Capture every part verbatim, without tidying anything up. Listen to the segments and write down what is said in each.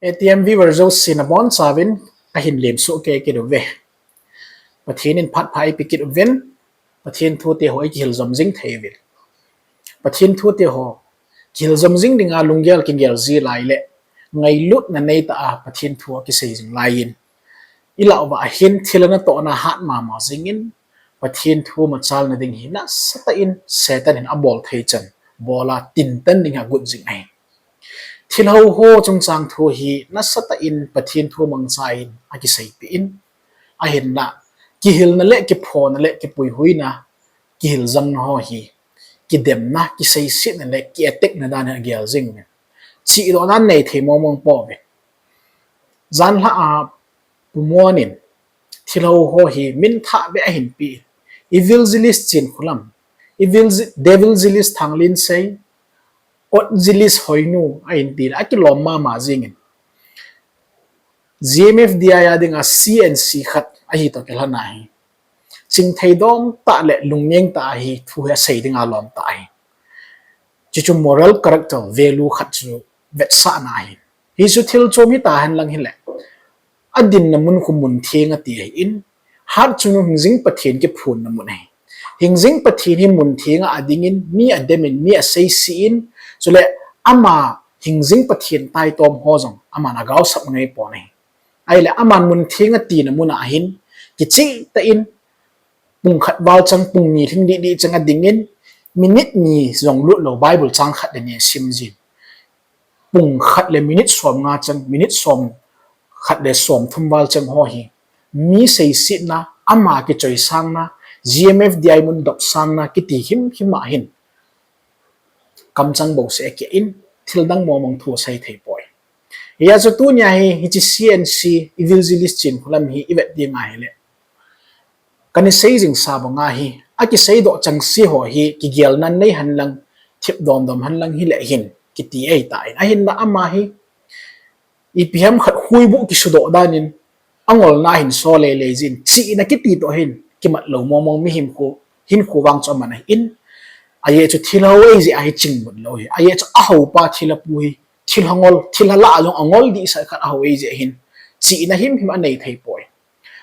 A T M viewer jouse nabonchauvin kahin lemsoh kei kit uve. Pathen in phat pha eipeh kit uvin, Pathen thute ho ikihil jom jing thei uvin. Pathen thute ho kihil jom jing dinga lunggel kigel ji lai le, ngailutna neitah a Pathen thu akisei jing laiyin, ilah uva ahin thilha natohna hat mama jingin, Pathen thu machalna ding hi nasatah in Satan hin abol thei chan bola tintan ding hi agot jing ahi. Thilha ho chungchang thu hi nasatah in Pathen thu mangcha in akiseipeh in, ahinla kihilna le kiphona le kipuihuina, kihil jangna ho hi kidemna, kiseisetna le ki-attackna dan in agel jing uvin, chihdohna nei thei mongmong pouve. Janhi a Pu Muan in thilha ho hi min thah beh ahin pe, Evangelist Chinkholam, Evil-, Devilgelist Thanglinsei, Otjelist Hoinu ahin ti le akilom mama jingin, G M F D I a dinga C N C khat ahi toh kilhon ahi. Chingthei dom tah le lungneng tah ahi, thu hi asei dinga lom tah ahi. Chuchu moral character value khat chu vetsahna ahi. Hichu thil chom hita henlang hile, adinna mun khu mun theng ati ahin, hat chungnung hingjing Pathen kiphonna mun ahi. Hingjing Pathen hi mun thenga adingin, mi ademin, mi aseisen, chule ama hingjing Pathen taitom ho jong aman agaosap ngai pon ahi. Ahile aman mun thenga tina muna ahin, kichehtah in, pung khat val chang, pung ni lhing didi chang adingin, minute ni jong lut lou Bible chang khat le ni asim jin. Pung khat le minute somnga chang, minute som khat le somthum val chang ho hi mi seisetna, ama kichoisangna, G M F D I mun dopsangna kiti himhim ahin, kamchang bouseh akeh in, thildang mongmong thu asei thei poi. Hijeh chun tunia hi hiche C N C Evangelist Chinkholam hi ivet ding ahile, kana sei jingsa banga hi, akiseidoh chengse ho hi kigelna nei henlang, thip domdom henlang hile hin kiti ahitan, ahinla ama hi ipi ham khat huibuh kisudoh danin angolna ahin so leilei jin, chihna kiti toh hin kimat lou mongmong mihem khu, hinkho vang chu aman ahin, ajeh chu thilha ho ahijeh ahi chingmut lou hi, ajeh chu ahopa thilha pu hi, thilha ngol, thilha lah a jong angol dehset khat aho ahijeh hin, chihna himhim anei thei poi.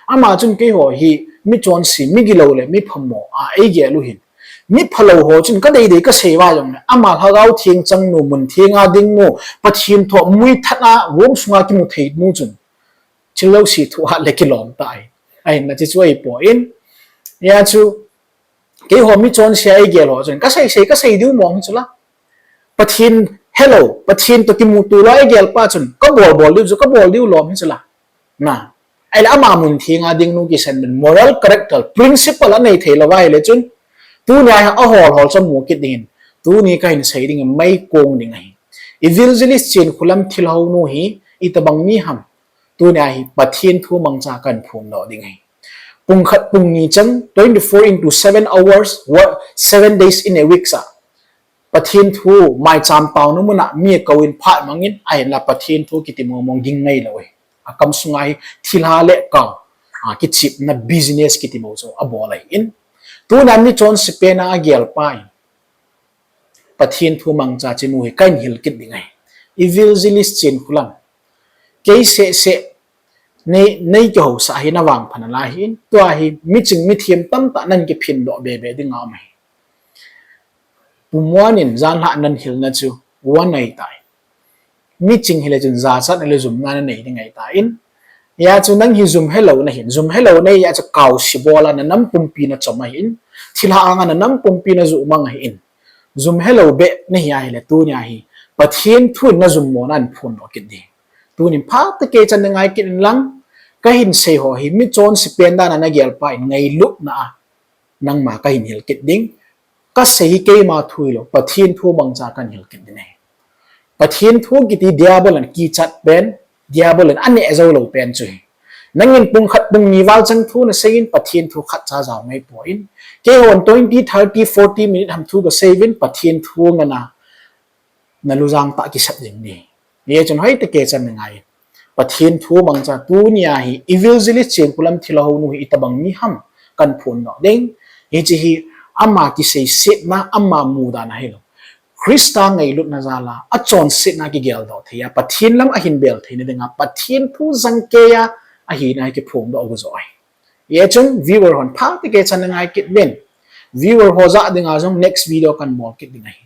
Ama chun keiho hi michonse, migilou le miphamo a eigel u hin, miphalou ho chun kadeidei kasei uva jongle, ama Lhagao Theng changnu, mun thenga dingnu, Pathen thu muithat a room sunga kimu theinu chun, thil jouse thuhat le kilom tah ahi. Ahinla chuchu ahipoi, hijeh chun keiho michonse a eigel ho chun kasei sei kasei diu mong hi chula, Pathen helou, Pathen toh kimuto lou a eigel pa chun kabol bol diu chu kabol diu lom hi chula. Ahile ama mun thenga dingnu kisan min, moral character, principle anei thei lou ahile chun, tunia hi ahol hol chu amu kit dingin, tuni kahin sei ding meikong ding ahi. Evangelist Chinkholam thilha nu hi itobang mi ham? Tunia hi Pathen thu mangcha kahin phondoh ding ahi. Pung khat pung ni chang, twenty-four into seven hours, seven days in a week sa, Pathen thu maicham paona muna mi akouvin phat mangin, ahinla Pathen thu kiti mongmong ging ngailou ahi. Akam sunga hi thilha le kau kichepna business kiti mong chu abol ahin, tunia michonse pen a agel pa in Pathen thu mangcha chenu hi kahin hil kit ding ahi. Evangelist Chinkholam, kei sehseh nei, nei kihousah hi navangphat nalai hin, tua hi miching mithem tamtah nan kiphindoh bebe dinga um ahi. Pu Muan in janhi nan hilna chu ahitai. Miching hile chun jachatna le jumna nanei ding ahitan, hijeh chun nang hi jum helou nahin, jum helou nahi jeh chun kaose bol a nanam pumpi nachom ahin, thilha anga nanam pumpi najoh mang ahin, jum helou beh nahi ahile tunia hi Pathen thu in najum mona in phondoh kit ding. Tunin phatah kei chan nangai kit inlang, kahin sei ho hi michonse pen dan a nagel pa in ngailutna a nangma kahin hil kit ding. Kasei hi keima thu hilou, Pathen thu mangcha kahin hil kit ding ahi. Pathen thu kiti diabol in akichat pen, diabol in aneh joulou pen chu hi. Nangin pung khat pung ni val chang thu nasei in, Pathen thu khatcha jao ngaipoi. Keihon twenty, thirty, forty minute ham thu kasei uvin, Pathen thu ngana nalujang tah kisat jing ding. Hijeh chun hoitah kei chan nangai. Pathen thu mangcha tunia hi Evangelist Chinkholam thilha nu hi itobang mi ham kahin phondoh ding. Hiche hi ama kiseisetna, ama mudan ahilou, Christa ngailutna jal a, achonsetna kigeldoh thei a, Pathen lam ahin bel theina dinga, Pathen thu jangkei a, ahina kiphongdoh u joh ahi. Hijeh chun viewer hon phatah kei chan ngai kit uvin. Viewer ho jah dinga jong next video kan bol kit ding ahi.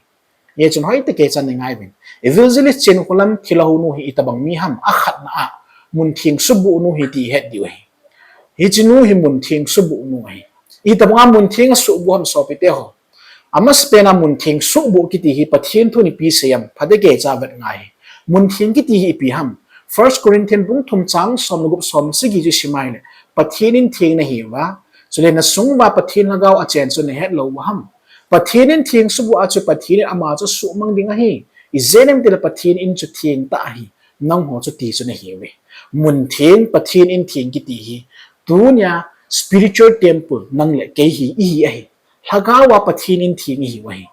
Hijeh chun hoitah kei chan ngai uvin. Evangelist Chinkholam thilha hou nu hi itobang mi ham, akhatna a, muntheng suhbuh nu hi ti het diu ahi. Hiche nu hi muntheng suhbuh nu ahi. Itobang a muntheng asuhbuh ham sopite ho. Amasapen a muntheng suhbuh kiti hi Pathen thu in ipi asei ham, phatah kei cha vet ngai hi. Muntheng kiti hi ipi ham. First Corinthian bung thum chang som le gup som le sagi chu sim a ahile, Pathen in theng nahiuva, chule nasung uva Pathen lhagao achen chu nahet lou u ham. Pathen in theng suhbuh a chu Pathen in ama chu asuhmang ding ahi. Ijeh inem itile Pathen in chu theng tah ahi. Nangho chu ti chu nahiuve. Muntheng Pathen in theng kiti hi, tunia spiritual temple nang le kei hi ihi ahi. Lhagao a Pathen in theng ihiu ahi.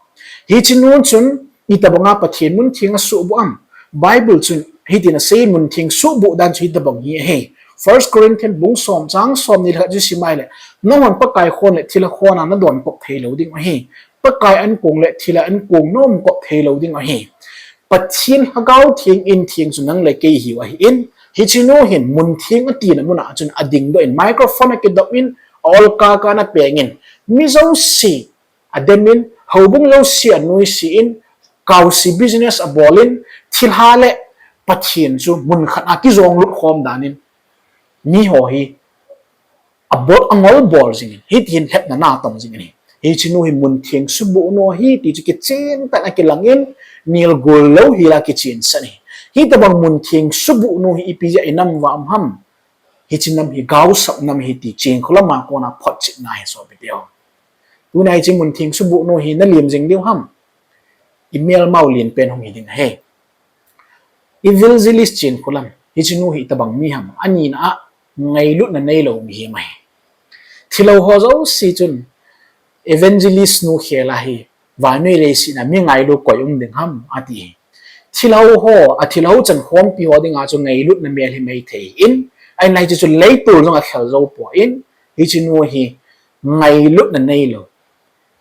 Hiche nu chun itobang a Pathen muntheng asuhbuh ham. Bible chun hitin asei, muntheng suhbuh dan chu hitobang hi ahi. First Corinthian bung som chang somni le khat chu sim a ahile, nanghon Pakai khon le thilha khon a nadon kop thei lou ding ahi. Pakai ankong le thilha ankong naum kop thei lou ding ahi. Pathen Lhagao Theng in theng chu nang le kei ihiu ahin, hiche nu hin muntheng atina mun a chun adingdoh in, microphone akidop in, a-ol kaka ana peng in, mi jouse adem in, houbung jouse anuisat in, kaose business abol in, thilha le Pathen chu mun khat a kijong lut khom dan in, miho hi abol, angol bol jing in, hiti hin lhepna natong jing in ahi. Hiche nu hi muntheng suhbuh nu ahi ti chu kichen tah in akilang in, nilgol louhel a kichen sah in ahi. Hitobang muntheng suhbuh nu hi ipi jeh a inam uva um ham. Hiche nam hi gaosap nam ahi ti Chinkholam a kona photchetna ahi sopite ho. Tunia hiche muntheng suhbuh nu hi nalim jing diu ham. Imelmau lenpen hung hi ding ahi. Evangelist Chinkholam, hiche nu hi itobang mi ham, anina a ngailutna neilou mihem ahi. Thilha hou ho jouse chun evangelist nu khel a hi vannoi leiset a mi ngailu koi um ding ham ati hi. Thilha hou ho, athilha hou chan khompi ho dinga chu ngailutna mel hi maithei in, ahinla hiche chu leitol jong akhel jou poi in, hiche nu hi ngailutna neilou,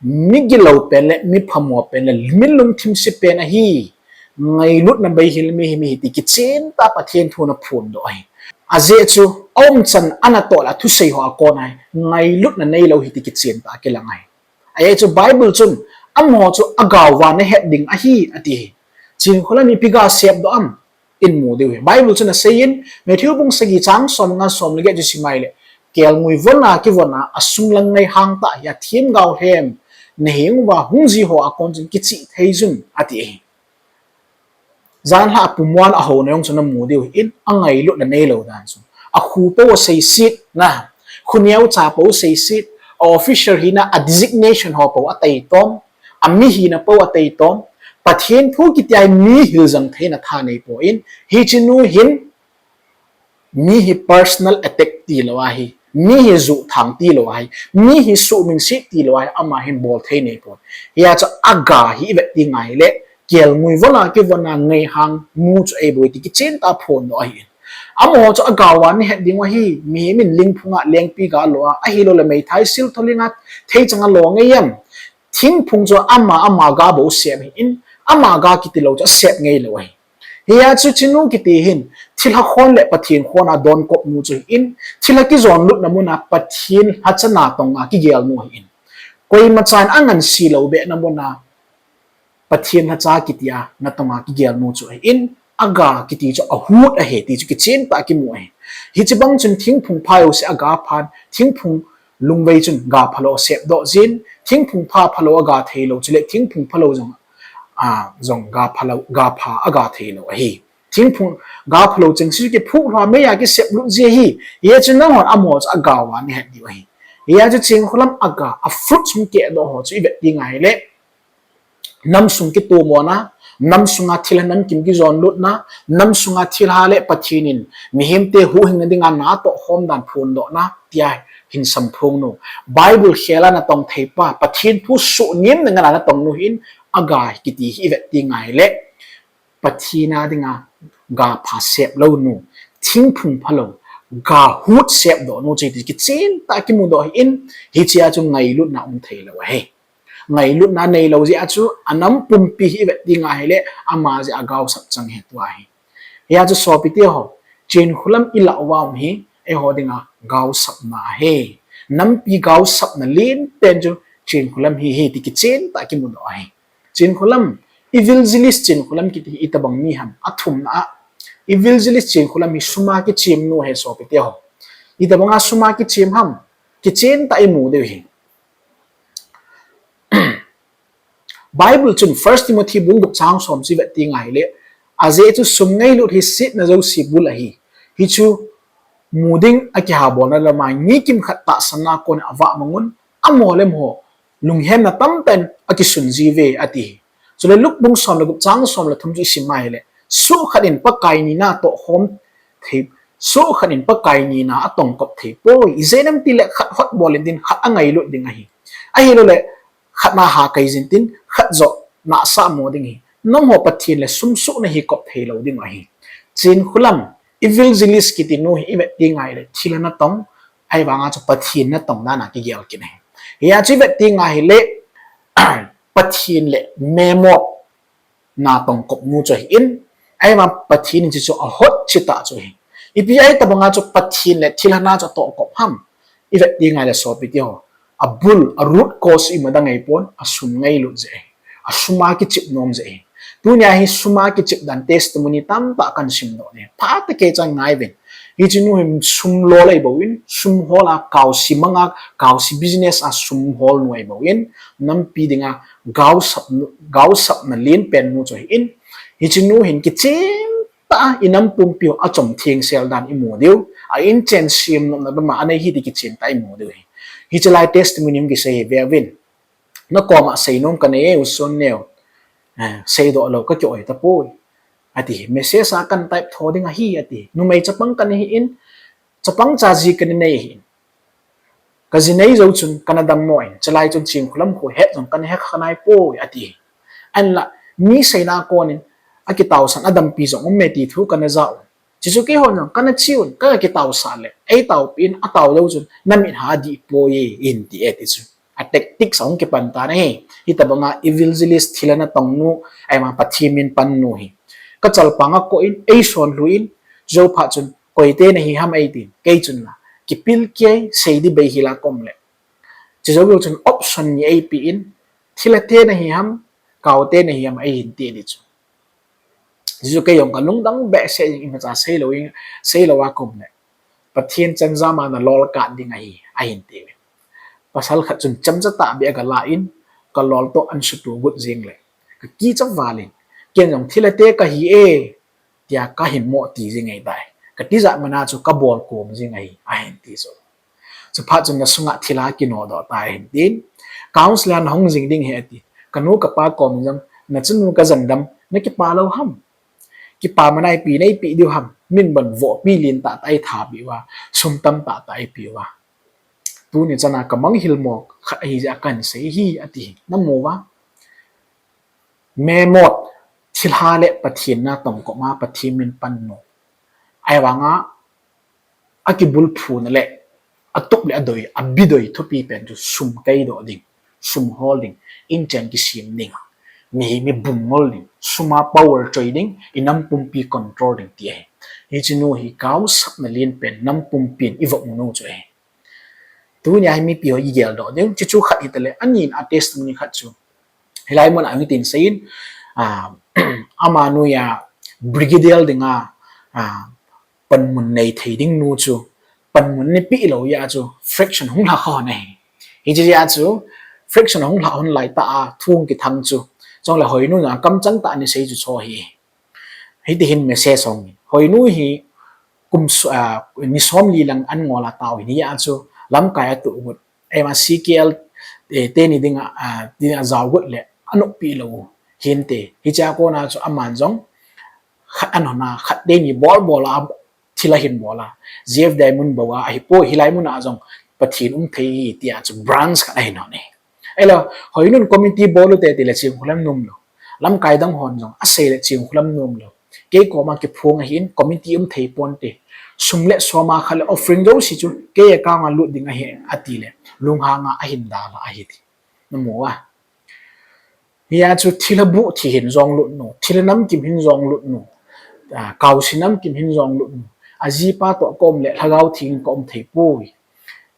migilou pen le, miphamo pen le, milungthim se pen ahi. Ngailutna beihel mihem ahi ti kichen tah a Pathen thu in aphondoh ahi. Ajeh chu aumchan a anatoh le athusei ho a kona hi ngailutna neilou ahi ti kichen tah a kilang ahi. Ajeh chu Bible chun amaho chu aga uva nahet ding ahi ati hi. Chinkholam in ipi ga asepdoh ham, imu diu ahi. Bible chun asei in, Matthew bung sagi chang som le nga, som le get chu sim a ahile, kelngoi von a kivon a, asung lang ngaihang tah hi athemgao lhem naheng uva hung ji ho a kon chun kichih thei jun ati ahi. Janhi a pumwan ahouna jong chu namu diu ahin, angailutna neilou dan chu. Akhu pou aseisetna, khu neocha pou aseiset, a officer hina a designation ho pou ataitom, amihina pou ataitom, Pathen thu kiti a hi mi hiljang theina tha neipon, hiche nu hin mi hi personal attack tilou ahi, mi hi juhthang tilou ahi, mi hi suhminset tilou ahi, ama hin bol thei neipon. Hijeh chun aga hi ivet ding ahile, kelngoi von a kivon a ngaihang nu chu ahibou ti kichen tah a phondoh ahin. Amaho chu aga uva nahet diu ahi, mihem in lingphung a lengpi ga alo a, ahilouleh meithai siltho ling a theichang alo ngai em. Thingphung chu ama, ama ga bou sep ahin, ama ga kitilou chu asep ngailou ahi. Hijeh chun hiche nu kiti hin, thilha khon le Pathen khon a donkop nu chu ahin, thilha kijon lutna mun a Pathen lhacha natong a kigel nu ahin. Koimachan angansea lou behna mun a Pathen lhacha kiti a natong a kigel nu chu ahin, aga kiti chu ahut ahi ti chu kichen tah a kimu ahi. Hiche bang chun thingphung pha jouse aga phan, thingphung lungvei chun ga phalou asepdoh jin, thingphung pha phalou aga theilou, chule thingphung phalou jong, a, jong ga phalou, ga pha aga theilou ahi. Thingphung ga phalou chengse chu kiphuh lhua mei a kisep lut ji ahi. Hijeh chun nanghon amaho chu aga uva nahet diu ahi. Hijeh chun Chinkholam aga, a fruit hung kehdoh ho chu ivet ding ahile, namsung kitomona, namsunga thilha namkim kijon lutna, namsunga thilha le Pathen in mihemte huhhingna dinga natoh khom dan phondohna, tia hin samphong nu. Bible khel a natong thei pa, Pathen thu suhnemna ngal a natong nu hin aga kiti hi ivet ding ahile, Pathen a dinga ga pha sep lou nu, thingphung phalou, ga hut sepdoh nu chu ahi ti kichen tah a kimudoh ahin, hichea chu ngailutna um theilou ahi. ngailutna neilou jeh a chu anam pumpi hi ivet ding ahile ama jeh a gaosap chang ahi tua hi. Hia chu sopite ho, Chinkholam ilah uva um hi eiho dinga gaosapna ahi. Nampi gaosapna lenpen chu Chinkholam hi ahi ti kichen tah a kimudoh ahi. Chinkholam, evangelist Chinkholam kiti hi itobang mi ham? Athumna a, evangelist Chinkholam hi suma kichem nu ahi sopite ho. Itobanga suma kichem ham? Kichen tah a imu diu ahi. Bible chun First Timothy bung gup chang som chu ivet ding ahile, ajeh chu sum ngailut hi setna jouse bul ahi. Hichu mu ding a kihabolna lama mi kimkhat tahsanna a kon avah mangun, amaho le amaho lunghemna tamtah in akisun jiuve ati. Chule Luke bung som le gup chang som le thum chu isim ahile, soh khat in Pakai nina atohkhom thei, soh khat in Pakai nina atongkop thei poi. Ijeh inem itile khat hotbol in tin khat angailut ding ahi. Ahilouleh khat na ha kai jin tin khat joh nahsah mo ding ahi. Nangho Pathen le sum sohna hi kop theilou ding ahi. Chinkholam, evangelist kiti nu hi ivet ding ahile thil ana tong, ahivanga chu Pathen natong dan a kigel kit ahi. Hia chu ivet ding ahile Pathen le memot na tongkop nu chu ahin, ahivang Pathen in chuchu ahot cheh tah chu ahi. Ipi a itobanga chu Pathen le thilha na chu atohkop ham? Ivet ding ahile sopite ho, abul, a root cause imacha ngei pon, asum ngailut jeh ahi. Asuma kichep nom jeh ahi. Tunia hi suma kichep dan testimony tamtah kahin simdoh e. Phatah kei chan ngaiuvin. Hiche nu hi sum lol ahi bouvin, sum hol a, kaosi manga, kaosi business a sum hol nu ahi bouvin, nampi dinga gaosap, gaosapna lenpen nu chu ahin, hiche nu hin kichen tah a inam pumpi ho achom thengsel dan imu diu, a inchen sem nopna bama anei ahi ti kichen tah a imu diu ahi. Hiche lai testimony hung kisei hi veuvin. Nakoma seinom kanei e, uson neo. Eh, seidoh lou kakioi tapoi, ati. Message a kahin type tho ding ahi, ati. Numei chapang kana hin, chapang cha ji kana nei ahin, kaji nei jou chun kana dammo in, chulai chun Chinkholam kho het jong kana hekha naipoi, ati. Ahinla mi seina a konin akitaosah adampi jong um e ti thu kana ja un. Chuchu keihon jong kana chi un, kakitaosah le eitaopi in, atao jou chun namit ha adih poi e, ahin ti e ti chu. A tactics ahung kipan tan ahi. Hitobanga evangelist, thilha na tong nu, ahivang Pathen min pan nu hi kachalpang a akoh in, eisonlhu in, jou phat chun koite nahi ham eitin, kei chun la kipil kei, sei ding bei hila kom le, chujou chun option ni eipe in, thilhate nahi ham, kaote nahi ham eihin ti ding chu. Chuchu kei jong kalungdang behseh in, imacha seilou in, seilou a kom le, Pathen chenjam a nalol kah ding ahi, ahin ti. Pasal khat chun chemcha tahbeh a gala in, kalol toh ansuto got jeng le, kakicha val in, ken jong thilhate kahi e, tia kahin mo ti jeng ahitai. Katijat mana chu kabol kom jeng ahi, ahin ti chu. Chuphat chun nasunga thilha kinodoh tai ahin tin. Counselor nahung jing ding ahi ati. Kanu kapa kom jong, nachanu kajen dam, nakipa lou ham? Kipana ipi neipe diu ham? Min bon vohpi lentah tah eithat peh uva, sum tamtah tah eipeh uva. Tuni chana kamang hilmo khat ahijeh a kahin sei ahi, ati. Namu uva? Memot, thilha le Pathen na tongkop a Pathen min pan nu, ahivanga akibulphuna le atup le adoi, abidoi thupi pen chu sum kaidoh ding, sum hol ding, inchen kisem ding, mi, mi bumngol ding, suma power choi ding, inam pumpi control ding ti ahi. Hiche nu hi gaosapna lenpen nam pumpin ivop u nu chu ahi. Tunia hi mipi ho igeldoh diu, chuchu khat hitale, anina testimony khat chu hilai muna hitin seiyin, amanu a brigadier dinga panmun neithei ding nu chu panmun neipeh lou jeh a chu fraction hung lha kha hon ahi. Hiche jeh a chu fraction hung lha hon laitah a thu kithang chu, chule Hoinu a kamchang tah a nei sei chu chu ahi. Hitihin message ahung in, Hoinu hi kum, ni somli lang an ngol a tao ahin, hijeh a chu lamkai atuh got, eima C K L teni dinga, dinga jao got le anoppi lou u hinte. Hichea kona chu aman jong khat anhon a, khat teni bolbol a thil ahin bol a, J F Diamond bou a ahipoi, hilai muna jong Pathen um thei ahi tia chu branch khat ahin hon e. Ahile Hoinun committee bol ute tile Chinkholam nomlou, lamkai dang hon jong asei le Chinkholam nomlou, kei koma kiphong ahin, committee um thei ponte, sum le som a khat le offering jouse chu kei account a lut ding ahi atile, lunghang a ahin dalha ahi ti. Namu a? Hia chu thilha buh thi hin jong lut nu, thilha namkim hin jong lut nu, a, kaosi namkim hin jong lut nu. Ajipa toh ka um le lhagao thi hin ka um thei poi.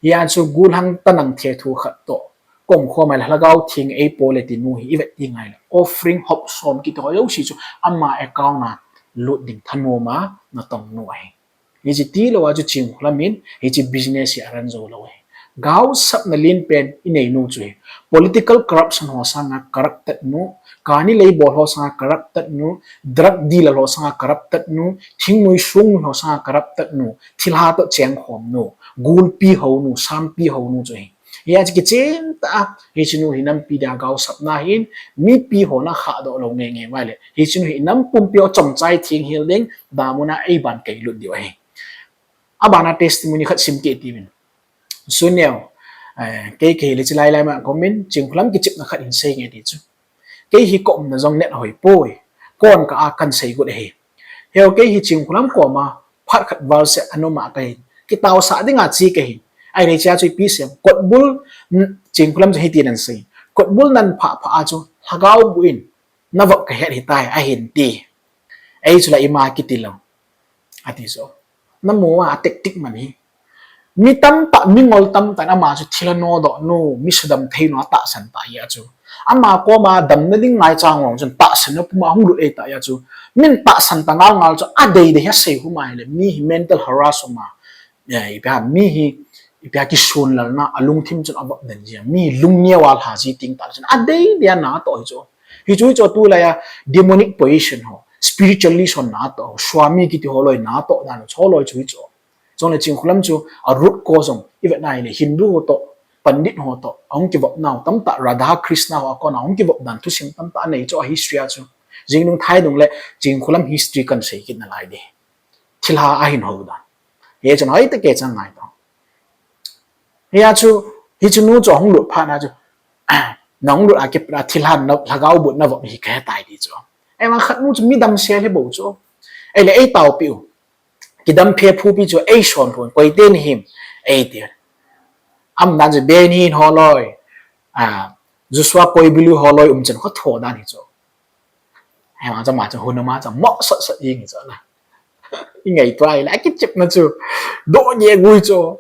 Hia chu gulhang tanang thethu khat toh ka um khom a le lhagao thi hin ei po le ti nu hi i vet ti ngai le. Offering hop som kiti ho jouse chu ama account a lut ding thanom a natong nu ahi. Hiche tilou a chu Chingkhulam in hiche business hi a run jou lou ahi. Gaosapna lenpen i nei nu chu hi. Political corruption ho sanga corrupted nu, kani lei bol ho sanga corrupted nu, drug dealer ho sanga corrupted nu, thingnoi sung ho sanga corrupted nu, thilha toh chengkhom nu, gulpi ho nu, sampi ho nu chu hi. Hia chu kichen tah a, hiche nu hi nampi dia gaosapna hin, mipi hon akhah doh lou ngeingei uva le. Hiche nu hi nam pumpi ho chomchai theng hel ding, damun a ei ban kei lut diu ahi. Abana testimony khat sim kit tiuvin. Suneo, eh, kei kei le chilai lai ma comment, Chingkhulam kichepna khat hin sei nge ti chu. Kei hi ka umna jong net hoi poi. Kon ka a kan sei got ahi. Heo kei hi Chingkhulam koma phat khat val se anuma ka hin. Kitaosah dinga che ka hin. Ahile chea chu ipi sem. Kotbul, mm, Chingkhulam chu hiti nan sei. Kotbul nan phah phah a chu lhagao bu in. Na vop ka het hitai ahin ti. Ei chu la ima kiti lou. Ati chu. Namu a tactic man hi. Mi tamtah, mi ngol tamtah in ama chu thilha nodoh nu, mi sudam thei nu atahsan tah hi a chu. Ama koma damna ding ngai chang vang chun tahsan na puma hung lut ei tah hi a chu. Min tahsan ta ngal ngal chu adei dei hi asei huma hile. Mi hi mental harass uma. Eh, ipi ham, mi hi, ipi ham kisun lalna, alungthim chun avop den jia. Mi lungneo a lha ji ting tah chun adei dei a natoh hi chu. Hichu, hichu tulai a demonic position ho, spiritualist hon natoh ho, Swami kiti ho loi natoh dan ho loi chu hichu. Chule Chingkhulam chu a root cause jong i vet na hile Hindu ho toh, Pandit ho toh, ahung kivop nau, tamtah Radha Krishna ho a kona ahung kivop dan thusim tamtah anei chu a history a chu. Jing nung thai nung le Chingkhulam history kan sei kit nalai ding. Thilha ahin ho dan. Hichun hoitah kei chang ngai tao. Hia chu, hichu nu chu ahung lut phat na chu, nahung lut a kipat a thilha na, lhagao bu na vop hi ka hetai ti chu. Eima khat nu chu midam sel hi bou chu. Ei le ei taopi u. Kidam phe phupi chu ei son phun, koi te nahim, ei ti. Am dan chu Benny Hinn ho loi, a, Joshua Koibilu ho loi um chen kho tho dan hi chu. Hema cha ma cha hun ma cha mo sat sat ing cha na. I ngai tuai la kichep na chu. Do ye gui chu.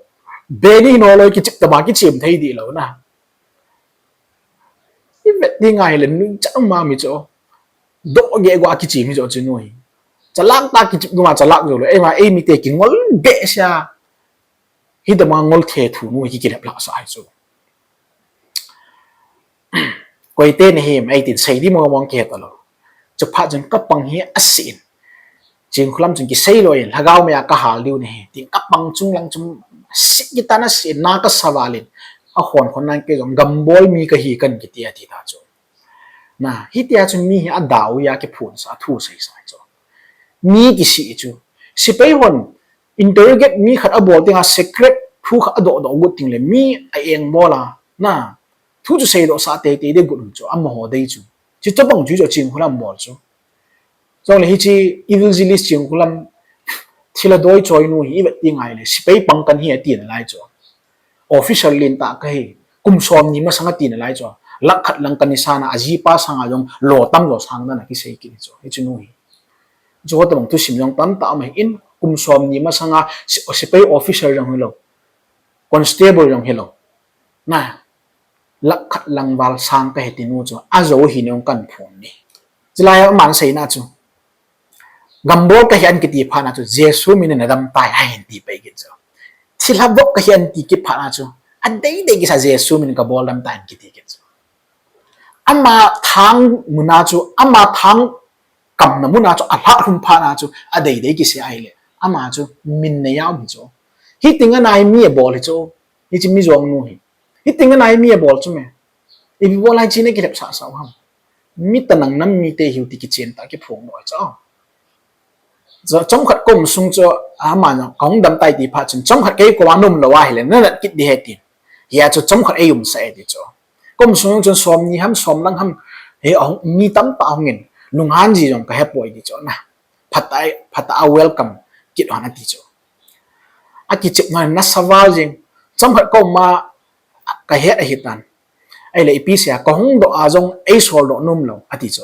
Benny Hinn ho loi kichep ta ma kichep thei di lou na. I vet di ngai le nu cha ma mi chu. Do ye gua kichep mi chu chu nu hi. Chalak ta kichep du ma chalak jo lo. Ei ma ei mi te kingol be sia. Hi da ma ngol the thu nu hi kilep la sa ai chu. Koi te nahim, ei tin sei di mo mong ke ta lo. Chu phat chun ka pang hi asin. Chingkhulam chun kisei lou in, lhagao mei a ka hal diu nahi. Tin ka pang chung lang chun sit kitan asin, na ka sa val in. A hon hon nan kei jong gambol mi ka hi kan kiti a ti ta chu. Na, hitia chu mi hi adau ya kiphun sa, thu sei sa chu. Mi kisi chu. Sepai hon, interrogate mi khat abol ting a secret thu khat adoh doh gut ting le mi a eng bol a. Na, thu chu seidoh sah teitei ding gut um chu, amaho dei chu. Chu tobang chu chu Chingkhulam bol chu. Chule hiche evangelist Chingkhulam thilha doi choi nu hi i vet ti ngai le, sepai pang kan hi ati nalai chu. Officer lentah ka hi, kum som ni masang ati nalai chu. Lakh khat lang kan isan a, ajipa sanga jong lo tam jo sang dan a kisei kit chu. Hichu nu hi. Chu ho tobang thusim jong tamtah um ahin, kum som ni masang a, se-, sepai officer jong hilou. Constable jong hilou. Na, lakh khat lang val sang ka he ti nu chu, ajo hi nung kan phun ni. Chulai a man sei na chu. Gambol ka hi an kiti phat na chu, Jesu min in nadam tai ahin ti pai kit chu. Thilha vop ka hi an ti kit phat na chu, adei dei kisa Jesu min in ka bol dam tai ahin kiti kit chu. Ama thang mun a chu, ama thang kamna mun a chu, alha lhum phat na chu, adei dei kisa ai le. Ama chu, min nei a um chu. Hiting a nai mi abol hi chu. Hiche mi jong nu hi. Hiting a nai mi abol chu me. Ipi bol lai chi na kilep sa sa ham. Mi tanang nam mi te hiu ti kichen ta kiphong loi chu. Chu chomkhat kum sung chu ama na kahung dam tai ti phat chun chomkhat kei koma nom lou ahile na nat kit di he ti. Hia chu chomkhat ei um sa e ti chu. Kum sung chun som ni ham som lang ham he ahung mi tamtah ahung in lunghan ji jong ka he poi ti chu na. Phat a, phat a welcome kit hon ati chu. Akichep na na sa val jing. Chomkhat koma ka het ahi tan. Ahile ipi sei a, kahung doh a jong eisol doh nom lou ati chu.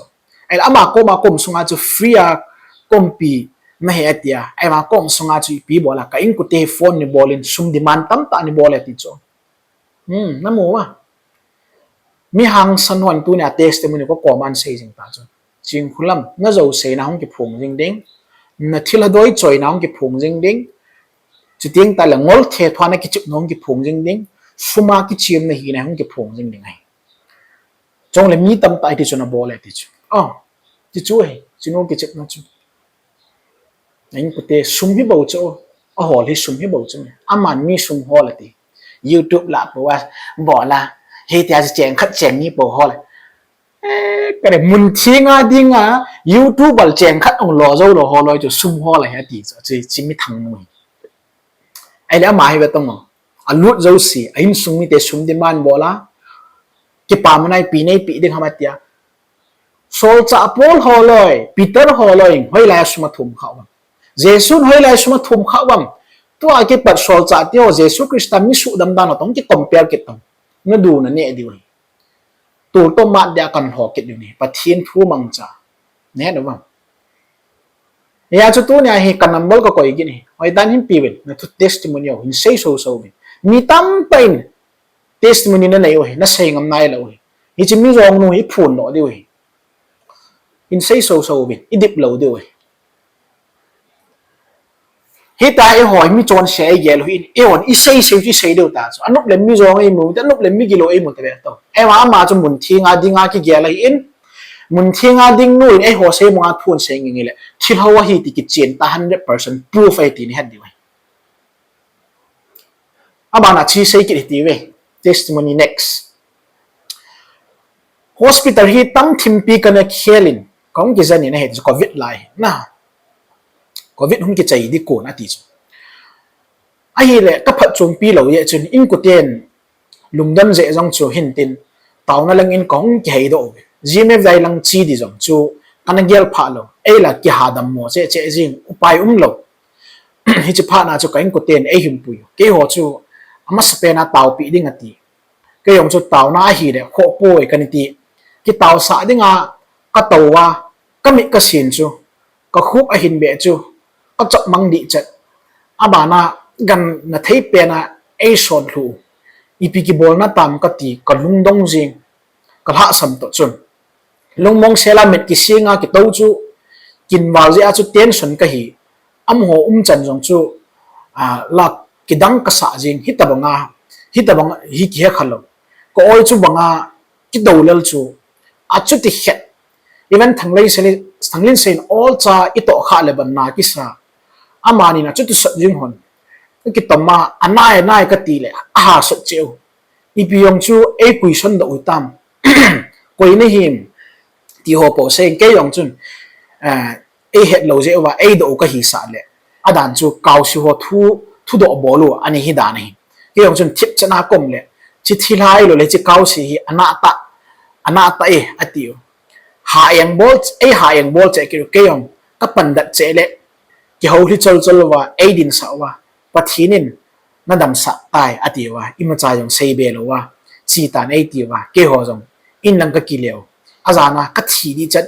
Ahile ama koma kom sunga chu free a kompi nahi ati a. Ahile ama kom sunga chu ipi bol a, ka inkote phone nei bol in sum demand tamtah nei bol e ati chu. Hmm, namu a. Mi hangsan hon tunia testimony kakom a sei jing ta chu. Chingkhulam, na jouseina hung kiphong jing ding. Na thilha doi choina hung kiphong jing ding. Chuteng tale ngol thethua na kichepna hung kiphong jing ding. Sum a kichemna hina hung kiphong jing ding ahi. Chule mi tamtah iti chu na bol e ti chu. Oh, ti chu ahi, chunu kichepna chu. Na inkote sum hi bou chu, ahol hi sum hi bou chu. Aman mi sum hol ati. YouTube lah pou a, bol a. Hitia chu cheng khat cheng ni pou hol. Eh, kare mun thenga dinga, YouTube a cheng khat ong lo jou lou holoi chu sum hol ahi ati chu, chu, chu mi thangnu hi. Ahile ama hi ve tong o. Alut jouse, a insung mite sum demand bol a. Kipa manai pi nei pi ding ham atia. Solchah Paul holoi, Peter holoi, hoilai a sum athum kha uvem. Jesun hoilai a sum athum kha uvem. Tua kipat solchah te ho, Jesu Christa mi suhdam dan ho tong ki compare kit tong. Na du na neh diu ahi. Tol toh mat dia kan ho kit diu ahi. Pathen thu mangcha. Neh na uvem. Hia chu tunia hi ka number ka koi kit ahi. Hoidan hin pe uvin, na thu testimony ho hin sei soso uvin. Mi tamtah in testimony na nei u ahi, na sei ngam nailou ahi. Hiche mi jong nu hi phun lou diu ahi. Hin sei soso uvin, i dip lou diu ahi. Hitia eiho hi mi chonse eigel u ahin, eihon i sei sei chu i sei diu ta chu. Anop le mi jong eimu, anop le mi gilou eimu ta ve to. Eima ama chu mun thenga dinga kigel ahin, mun thenga ding nu in eiho sei manga phun sei nge nge le. Thilha ahi ti kichen ta hundred percent proof ahi ti nei het diu ahi. Abana chu sei kit hiti ve. Testimony next. Hospital hi tam thimpi kana khel in, kahung kijen in ahi chu covid lai na. Covid hung kichai di kon ati chu. Ahile ka phatchompi lou jeh chun inkoten lungdon jeh jong chu hin tin taona lang in kahung kiheidoh uve. G M F Dai lang che di jong chu kana gel pha lou. Eila kihadam mo cheh cheh jing upai umlou. Hiche phat na chu ka inkoten eihin pui u. Keiho chu amasapen a taopi ding ati. Kei jong chu taona ahile khoh poi kana ti. Kitaosah dinga ka tou a, ka mit ka sin chu, ka khup ahin beh chu, ka chapmang dih chet. Abana gan na thei pen a eison lhu u. Ipi kibolna tam kati, ka lungdong jing, ka lhahsam toh chun. Lungmong sel a mit kising a kitou chu, kin val jeh a chu tension kahi. Amaho umchan jong chu, ah, la kidang kasah jing, hitabang a, hitabang a hi kihe khalou. Ka oi chu bang a, kidou lel chu, achuti khet. Even Thanglin Seina, Thanglin Seina olcha itoh kha le ban na kisa. Amani na chuti sot jing hon. Kitom a, anai, anai kati le, aha sot cheh u. Ipi jong chu, ei question doh u tam. Koi nahim, ti ho po sei, kei jong chun, eh, ei hetlou jeh uva, ei doh u kahisah le. Adan chu, kaose ho thu, thudoh bol u, ani hi dan ahi. Kei jong chun, thipchan a kom le, hiche thilha ahilou le, hiche kaose hi, anah tah, anah tah e, ati u. Ha eng bol, ei ha eng bol cheh kei u, kei jong, ka pandat cheh le, kihoulim chol chol uva, ei dinsah uva, Pathen in, na damsah tai, ati uva, imacha jong seibe lou uva, che tan ei ti uva, keiho jong, in lang ka kile u, ajan a ka thi dih chet,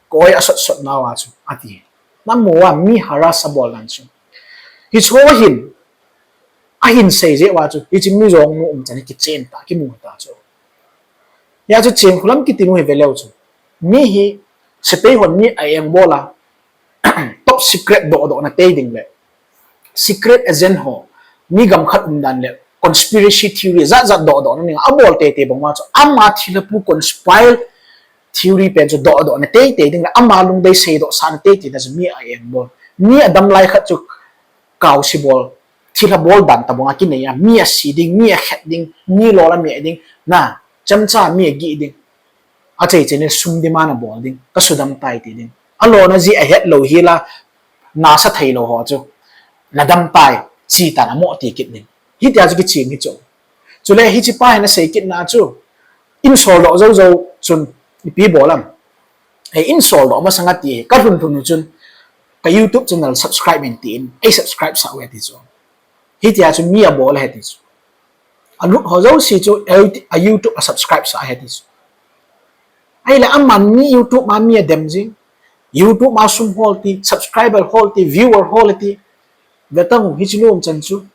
ka oi asot sot nauva chu, ati. Namu uva, mi harass abol dan chu. Hiche ho hin, ahin sei jeh uva chu, hiche mi jong nu umchan hi kichen ta, kimu ta chu. Hia chu Chingkhulam kiti nu hi ve leu chu. Mi hi, sepai hon mi a engbol a, top secret dohdoh na tei ding le, secret agent ho, mi gam khat um dan le, conspiracy theory jat jat dohdoh na ding, abol teitei bang uva chu, ama thilha pu conspire theory pen chu dohdoh na teitei ding le, ama lungdei seidoh sah na teitei na chu mi a engbol. Mi adam lai khat chu kaose bol, thilha bol dan tabang a kinei a, mi ase ding, mi akhet ding, mi lol ameh ding, na, chemcha mi agih ding. Achai chai in sum demand abol ding, ka sudam tai ti ding. Alona jeh ahet lou hi la, nasa thei lou ho chu, na dam tai, che tan amo ti kit ding. Hitia chu kichen hi chu. Chule hiche pa hin asei kit na chu, in soldoh jou jou chun, ipi bol am. Ei, in soldoh masang a ti, ka lhun lhun u chun, ka YouTube channel subscribe in tin, ei subscribe sah uve ti chu. Hitia chu mi abol ahi ti chu. Alut ho jouse chu a YouTube a subscribe sa ahi ti chu. Ahile aman mi YouTube ma mi adem jing. YouTube ma sum hol ti, subscriber hol ti, viewer hol ti. Vetang u hiche nom chan chu.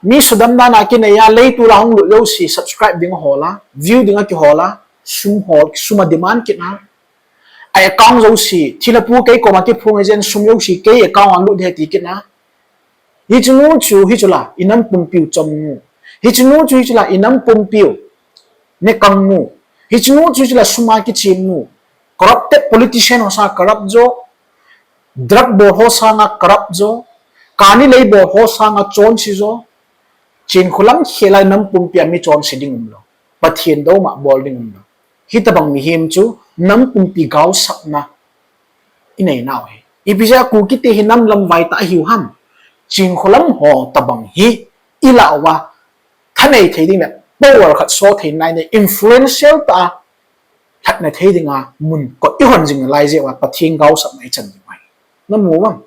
Mi sudam dan a kinei a, leitol a hung lut jouse subscribe ding ahol a, view ding akihol a, sum hol, sum a demand kit a. A account jouse, thilha pu kei koma kiphong ahi jeh in sum jouse kei account a lut ding ahi ti kit a. Hiche nu chu, hichu la, i nam pumpiu chom nu. Hiche nu chu, hichu la, i nam pumpiu nekang nu. Hiche nu chu, hichu la, sum a kichim nu. Corrupted politician ho sanga corrupt jo. Drug bol ho sanga corrupt jo. Kani lei bol ho sanga chonse jo. Chinkholam khel a i nam pumpi a mi chonse ding umlou. Pathen douma bol ding umlou. Hitobang mihem chu nam pumpi gaosapna inei nau hi. Ipi jeh a Kuki te hi nam lamvai tah ahiu ham? Chinkholam ho tobang hi ilah uva, thanei thei ding le power khat so thei nalai, influential tah a lhatna thei dinga mun kot ihon jing nalai jeh uva Pathen gaosapna ichan diu ahi. Namu uvam?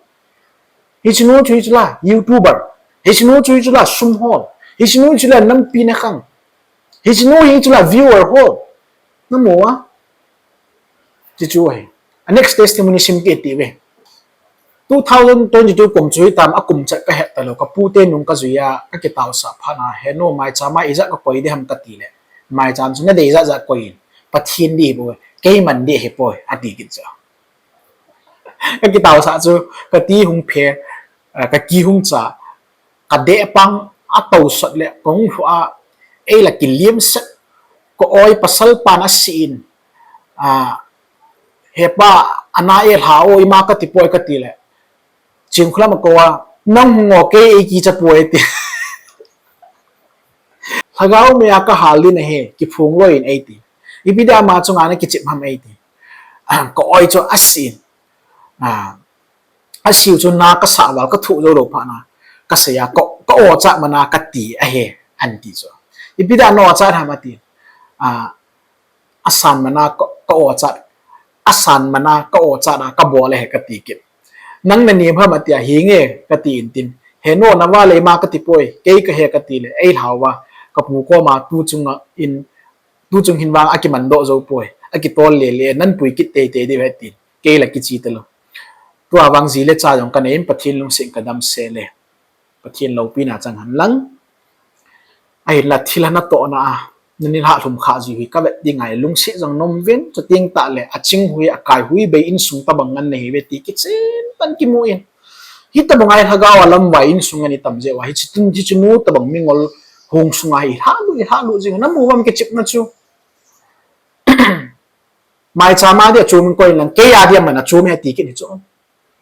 Hiche nu chu hichu la, YouTuber. Hiche nu chu hichu la, sum hol. Hiche nu chu la, nampi nekhang. Hiche nu hichu la, viewer hol. Namu a? Hichu ahi. A next testimony sim kit ti ve. Two thousand twenty-two kum chu hitam a kum chet kahet talou, kapu te nung kajui a, kakitaosah phat na, henu maicham a ijat kakoi ding ham katile, maicham chu nadei jat jat koi in, Pathen ding hipoi, keiman ding hipoi, ati kit chu. Kakitaosah chu, kati hung phe, kaki hung cha, kadeh pang atousot le kahung lhu a, eila kilimset, ka-oi pasal pan ase in, hepa, ana elha o, ima katipoi katile, Chinkholam akou a, nang hung o, kei eikicha poi ti. Lhagao mei a kahal ding ahi, kiphong loi in eiti. Ipi dia ama chunga nakichep ham eiti. Ka-oi chu ase in, aseu chu na kasah val kathoh joulou phat na, kasei a, ka-ochat mana kati ahi, anti chu. Ipi dia na-ochat ham ati. Asan mana ka-ochat, asan mana ka-ochat a kabol ahi kati kit. Nang nanem ham atia, hinge kati in tin. Henu, nava le ima katipoi, kei kahi katile, eilhauva, kapu koma tuchung hin vang akimandoh joupoi, akitol lele, nanpui kit teitei diu ahi tin, keila kiche talou. Tua vang ji le cha jong kanei in Pathen lungset in kadamsel e. Pathen loupina chang henlang. Ahinla thilha natohna a nanilhah lhum khah jiu hi kavet ding ngai, lungset jong nom uvin, chuteng tahle aching hui, akai hui bei insung tobang ngan nahiuve ti kichen tan kimu in. Hitobang a lhagao a lamvai insung ngan itam jeh uva, hiche tun, hiche nu tobang mingol hung sunga hi ilhahlut, ilhahlut jing, namu uvam kichepna chu. Maicham a dia chom in koi inlang, kei a dia mana chom e ti kit hi chu.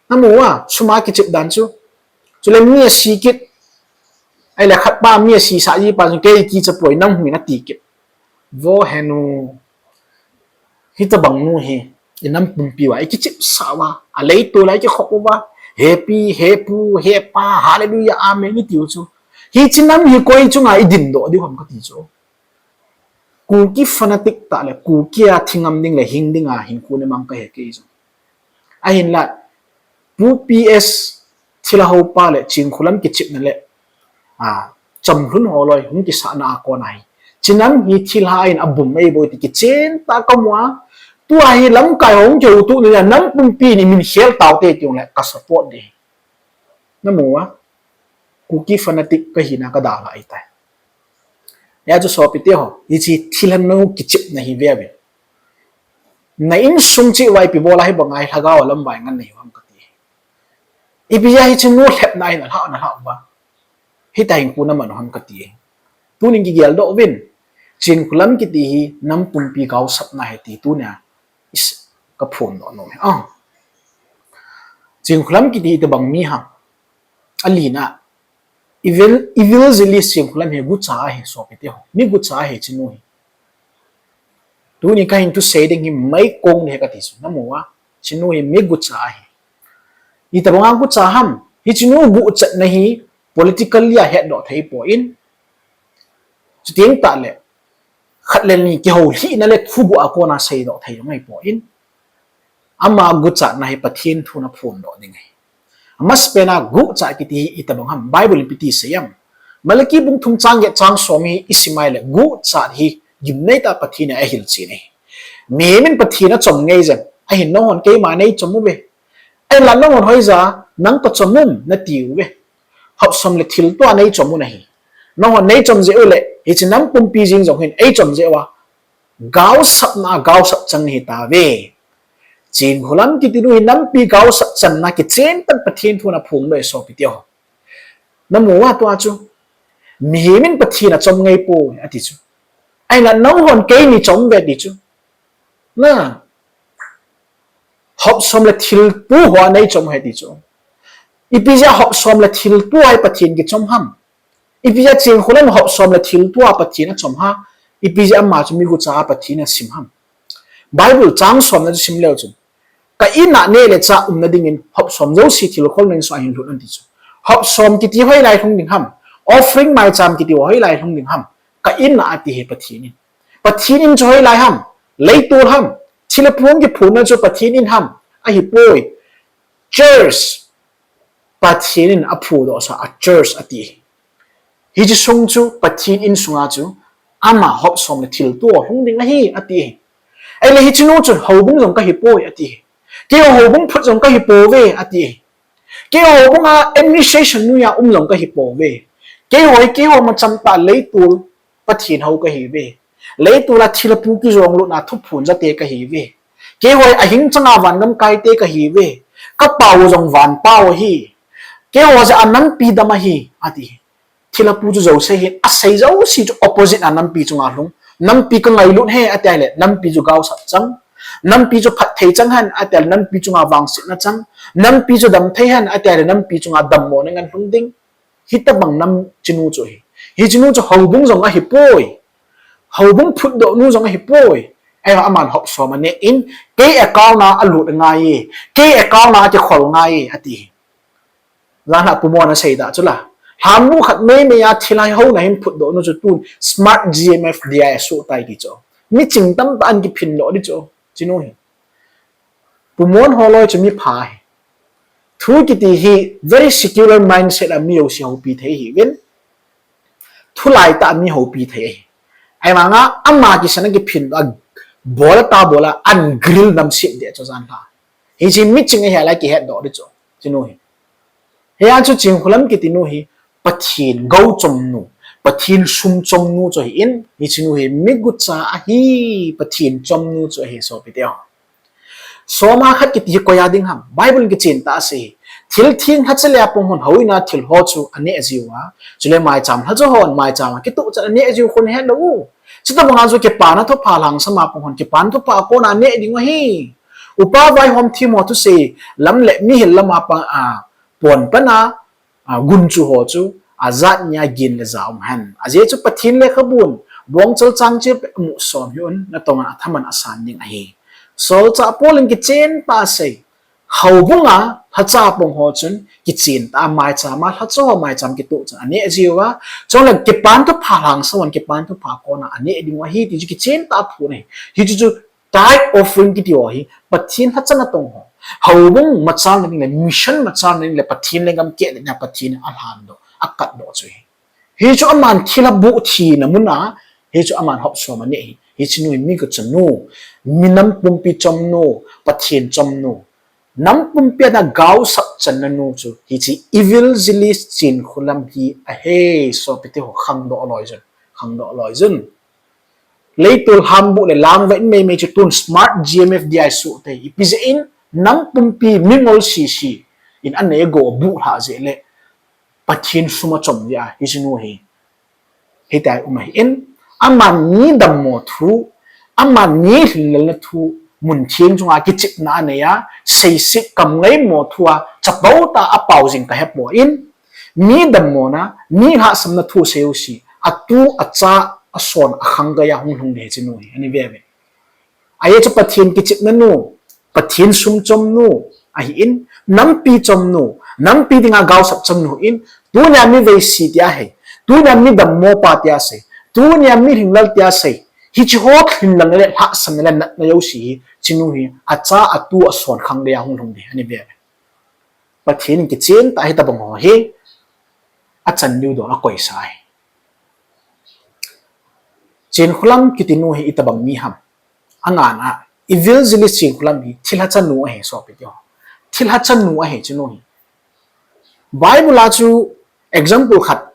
Namu a, sum a kichep dan chu. Chule mi ase kit, ahile khatpa mi asesah ji pa chun kei kicha poi, nang hung in ati kit. Vo henu, hitobang nu hi inam pumpi uva ikichepsah uva, aleitol a ikikhop uva, hepi, hepu, hepa, hallelujah, amen itiu chu, hiche nam hi koi chunga idindoh diu ham kati chu. Kuki fanatic tah le Kuki a thi ngam ding le hing dinga hinkho nemang kahi kei jong. Ahinla Pu P S thilha hopa le Chinkholam kichepna le chamlhun holoi hung kisahna a kon ahi. Hiche nam hi thilha in abum eiboi ti kichen tah kamu a. Tua hi lamkai ho hung kihoutoh na dia nam pumpi in imin khel taute tiule ka support ding. Namu a, Kuki fanatic kahina kadalhah ahitai. Hijeh chun sopite ho, hiche thilha nu kichepna hi veuvin. Na insung cheh uva ipi bol a hibanga lhagao a lamvai ngan nahiu ham kati. Ipi jeh a hiche nu lhepna hin alhah, nalhah uva, hitia hinkho naman u ham kati. Tunin kigeldoh uvin, Chinkholam kiti hi nam pumpi gaosapna ahi ti tunia kaphondoh nom e. Chinkholam kiti hi itobang mi ham? Alina, evil, evangelist Chinkholam hi gucha ahi sopite ho. Mi gucha ahi hiche nu hi. Tuni kahin thusei ding hi meikong ding ahi kati chu. Namu a, hiche nu hi mi gucha ahi. Itobanga gucha ham? Hiche nu guchatna hi politically a hetdoh thei poi. Chuteng tahle khat le ni kihoulhihna le thuguh a kona seidoh thei jong ahipoi. Ama guchatna hi Pathen thun aphondoh ding ahi. Amasapen a guchat kiti hi itobang ham? Bible in ipi ti asei em? Malaki bung thum chang get chang som hi i sim a ahile, guhchat hi gimnei tah Pathen in a hilchen ahi. Mihem in Pathen a chom ngei jeng, ahin nangho in keima nei chom uve. Ahinla nangho in hoija nang ka chom um na ti uve. Hop som le thil tua nei chom u ahi. Nangho in nei chom jeh u le, hiche nam pumpi jing jong hin ei chom jeh uva, gaosapna a gaosap chang nahi tauve. Chinkholam kiti nu hi nampi gaosap channa kichen tah Pathen thu in aphongdoh e sopite ho. Namu uva tua chu. Mihem in Pathen a chom ngei poi ati chu. Ahinla nangho in keini chom uve ati chu. Na. Hop som le thil tua ho a nei chom u ahi ti chu. Ipi jeh a hop som le thil tua hi Pathen kichom ham? Ipi jeh a Chinkholam hop som le thil tua Pathen a chom ham? Ipi jeh a ama chu migucha a Pathen a sim ham? Bible chang somna chu sim leu chun, ka in a neh le chah umna dingin hop som jouse thilkhol neng sunga hin lhut un ati chu. Hop som kiti hoilai lhung ding ham? Offering maicham kiti hoilai lhung ding ham? Ka in a ati hi Pathen in. Pathen in chu hoilai ham? Leitol ham? Thil le pu kiphutna chu Pathen in ham? Ahipoi. Church. Pathen in aphudohsa a church ati. Hiche sung chu Pathen in sunga chu ama hop som le thil tua lhung ding ahi ati. Ahile hiche nu chun houbung jong kahi poi ati. Keiho houbung phut jong kahi pouve ati. Keiho houbung a administration noiya um jong kahi pouve. Keiho hi keiho macham tah leitol Pathen hou kahiuve. Leitol a thil le pu kijong lutna thuphon jate kahiuve. Keiho hi ahing changa vangam kaite kahiuve. Ka pau jong van pau ahi. Keiho jeh a nampi dam ahi, ati. Thil le pu chu jouse hin, asei jouse chu opposite a nampi chunga lhung. Nampi kangailut e, ati ahile, nampi chu gaosap chang. Nampi chu phatthei chang hen, ati ahile, nampi chunga vangsetna chang. Nampi chu damthei hen, ati ahile, nampi chunga dammona ngen lhung ding. Hitobang nam chinu chu ahi. Hichenu chu houbung jong ahipoi. Houbung phutdoh nu jong ahipoi. Ahivang aman hop som aneh in, kei account a alut angaiye. Kei account a akikhol angaiye, ati. Janhi Pu Mon asei tah chu la. Lhambu khat meimei a thilhai houna hin phutdoh nu chu tun Smart G M F D I asoh tai ti chu. Miching tamtah in kiphindoh di chu. Chinu hi. Pu Mon holoi chu mipha ahi. Thu kiti hi very secular mindset a mi jouse houpi thei ahiuvin. Thu laitah a mi houpi thei ahi. Ahivanga ama kisan a kiphin a bol a ta bol a an grill namset deh chu janhi. Hiche miching ahi lai kihetdoh di chu. Chinu hi. Hia chu Chinkholam kiti nu hi Pathen gou chom nu, Pathen sum chom nu chu ahin, hichenu hi migucha ahi, Pathen chom nu chu ahi sopite ho. Soma khat kiti hi koiya ding ham? Bible in kichen tah asei. Thil theng lhacha le apang hon houin a thil ho chu aneh jiuva. Chule maicham lhacha hon maicham a kitoh chan aneh jiu khun helou u. Chutobanga chu kipana thupha lhangsam a pang hon kipana thupha a kona aneh dingu ahi. Upa vaihom them ho thusei lam le mihil lam a pang a pon pan a, a, gunchu ho chu ajat nia gin le ja um hen. Ajeh chu Pathen lekhabun, Bongchal chang cheh amu som hih un, natonga athaman asan ding ahi. Solchah Paul in kichen tah asei. Houbunga lhacha pang ho chun kichen tah a maicham a lhacha ho maicham kitoh chan aneh jiuva. Chule kipana thupha lhangsam hon kipana thupha kona aneh dingu ahi ti chu kichen tah a phon ahi. Hichu chu tithe offering kiti ho hi Pathen lhacha natong ho, houbung machalna ding le mission machalna ding le Pathen lenggam kehletna Pathen in alhandoh, akatdoh chu ahi. Hichu aman thilha buh thina muna, hichu aman hop som aneh ahi. Hichenu hi migucha nu, minam pumpi chom nu, Pathen chom nu, nam pumpi a gaosap channa nu chu hiche evangelist Chinkholam hi ahi sopite ho, khangdoh loi jun, khangdoh loi jun. Leitol lhambu le langvah in meimei chu tun Smart G M F D I asoh tai. Ipi jeh in nam pumpi mingol sese in aneigou buh lhah jeh le Pathen sum achom jeh a hichenu hi hitia um ahin, aman mi dammo thu, aman mi lhinlelna thu, mun theng chunga kichepna anei a, seiset kamngaimo thu a chapang tah a apao jing kahepoi, mi dammona, mi lhahsamna thu asei jouse, atu, acha, ason, akhang geiya hung lhung ding hichenu hi ana veuve. Ajeh chu Pathen kichepna nu, Pathen sum chom nu ahin, nampi chom nu, nampi dinga gaosap chom nu ahin, tunia mi veise tia asei, tunia mi dammo pa tia asei, tunia mi lhinglel tia asei, hiche ho lhinlelna le lhahsamna le natna jouse hi, hichenu hi acha, atu, ason, khang geiya hung lhung ding ana veuve. Pathen in kichen tah a hitobang ho hi achan diu don akoisa ahi. Chenkholam kiti nu hi itobang mi ham? Angana, evangelist Chenkholam hi thilha chanu ahi, sopi teho. Thilha chanu ahi chunu hi. Bible a chu example khat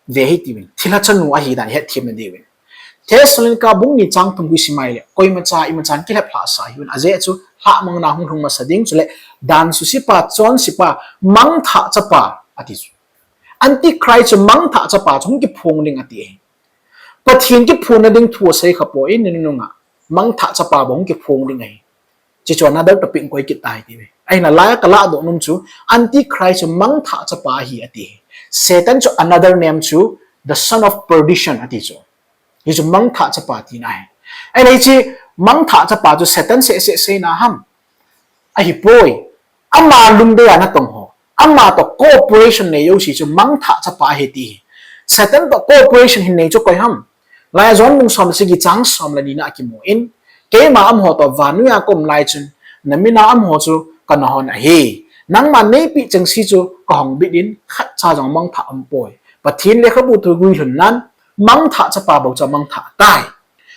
ve hitiuvin, thilha chanu ahi dan hetthem nadiuvin. Thessalonica bung ni chang thum hi simle, koimacha imachan kilheplhah sa hiuvin, ajeh chu lhahmangna hung lhung masa ding, chule dan susepa, chonsepa, mangthah chapa ati chu. Antichrist chu mangthah chapa chu hung kiphong ding ati ahi. Pathen kiphonna ding thu asei khapoi, nununga mangthah chapa bou hung kiphong ding ahi. Hiche chu another topic koi kit tai ti ve. Ahinla laiya kalahdoh nom chu Antichrist chu mangthah chapa ahi ati. Satan chu another name chu the son of perdition ati chu. Hichu mangthah chapa tina ahi. Ahinla hiche mangthah chapa chu Satan sehseh seina ham? Ahipoi. Ama lungdei a natong ho, ama toh cooperation nei jouse chu mangthah chapa ahi ti. Satan toh cooperation hin nei chu koi ham? Laiya John bung somsagi chang somle nina akimun, keima amaho toh vannoiya kaum lai chun, namin a amaho chu kanahon ahi. Nangman neipeh chengse chu kahongbit in, khatcha jong mangthah aumpoi. Pathen lekhabu thu guilhunnan, mangthah chapa bou chu amangthah tai.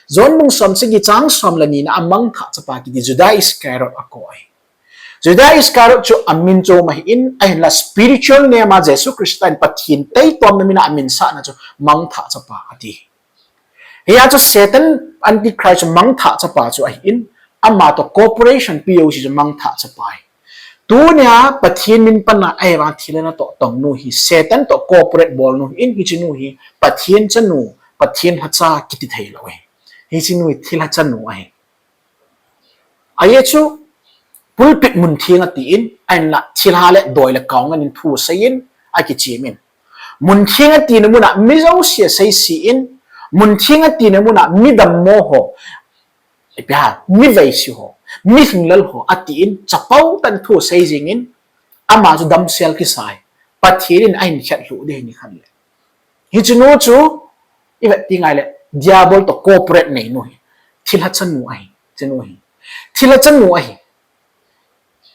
John bung somsagi chang somle nina a mangthah chapa kiti Judas Iscariot akou ahi. Judas Iscariot chu amin chom ahin, ahinla spiritual name a Jesu Christa in Pathen taitomna min a aminsahna chu mangthah chapa ati. Hia chu Satan Antichrist chu mangthah chapa chu ahin, ama toh cooperation pe jouse chu mangthah chapa ahi. Tunia Pathen min pan a ahivang thilha natoh tong nu hi, Satan toh cooperate bol nu hin, hiche nu hi Pathen chanu, Pathen lhacha kiti theilou ahi. Hiche nu hi thilha chanu ahi. Ajeh chu pulpit mun theng atin, ahinla thilha le doi le kau ngen in thu aseiyin, akichemin. Mun theng atina mun a mi jouse aseisen, mun theng atina mun a mi dammo ho, ipi ham, mi veise ho, mi lhinglel ho atin, chapang tah in thu asei jengin, ama chu damsel kisai. Pathen in ahin khetlhuh ding ahi nikhat le. Hiche nu chu ivet teng ahile, diabol toh cooperate nei nu ahi. Thilha chanu ahi, chanu ahi. Thilha chanu ahi.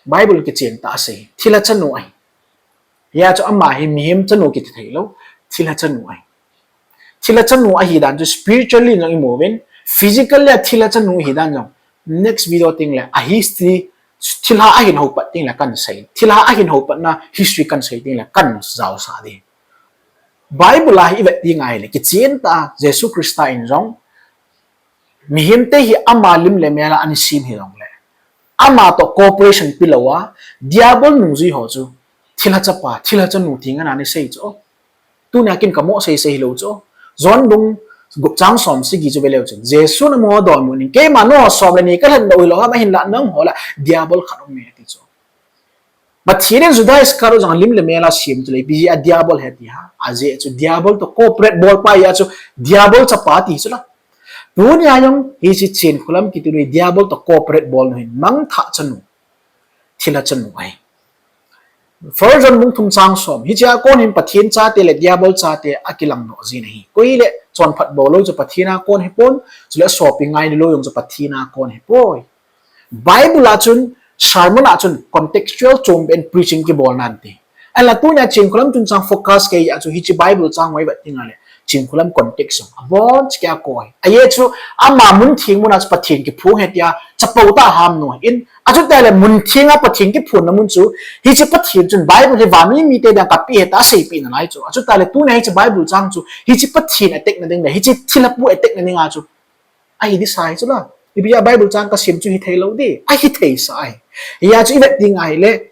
Bible kichen tah a asei, thilha chanu ahi. Hia chu ama hi mihem chanu kiti theilou, thilha chanu ahi. Thilha chanu ahi dan chu spiritually jong imuvin, physically a thilha chanu ahi dan jong next video tengle a history, thilha ahin houpat tengle kahin sei, thilha ahin houpatna history kahin sei tengle kahin jaosah ding. Bible a hi ivet teng ahile, kichen tah a Jesu Christa in jong mihemte hi ama lim le mel a ana sem hijongle, ama toh cooperation pelouva, diabol nungjui ho chu thilha chapa, thilha chanu tin ana sei chu. Tunia kin kamo seisei hilou chu. John bung gup chang somsagi chu veleu chun, Jesun amaho donbutnin, keima nangho som le ni kalhendoh hilou ham, ahinla nangho lah a diabol khat aume ati chu. Pathen in Judas Iscariot jong lim le mel a sem chule, ipi jeh a diabol ahi ti ham? Ajeh chu diabol toh cooperate bolpa ahi a chu, diabol chapa ti chu la. Tunia jong hiche Chenkholam kiti nu hi diabol toh cooperate bol nu ahin, mangthah chanu, thilha chanu ahi. First John bung thum chang som, hichea kon hin Pathen chate le diabol chate akilangdoh jin ahi. Koi le chonphat boulou chu Pathen a kon ahipon, chule asopi ngailou jong chu Pathen a kon ahipoi. Bible a chun, sermon a chun contextual chombeh in preaching kibol nante. Ahinla tunia Chenkholam chungchang focus kei a chu hiche Bible chang ho ivet teng ahile, Chenkholam context jong aboncha kei akoi. Ajeh chu ama mun theng mun a chu Pathen kiphong ahi tia chapang tah a ham nu ahin, achuteng le mun theng a Pathen kiphonna mun chu, hiche Pathen chun Bible hi vanmi mite dinga kapeh ahi tia aseipeh nalai chu. Achuteng le tunia hiche Bible chang chu hiche Pathen attack na ding le hiche thilhapu attack na dinga chu ahi ding sai chu la. Ipi jeh a Bible chang kasem chu hithei lou ding, ahithei sah ahi. Hia chu ivet teng ahile,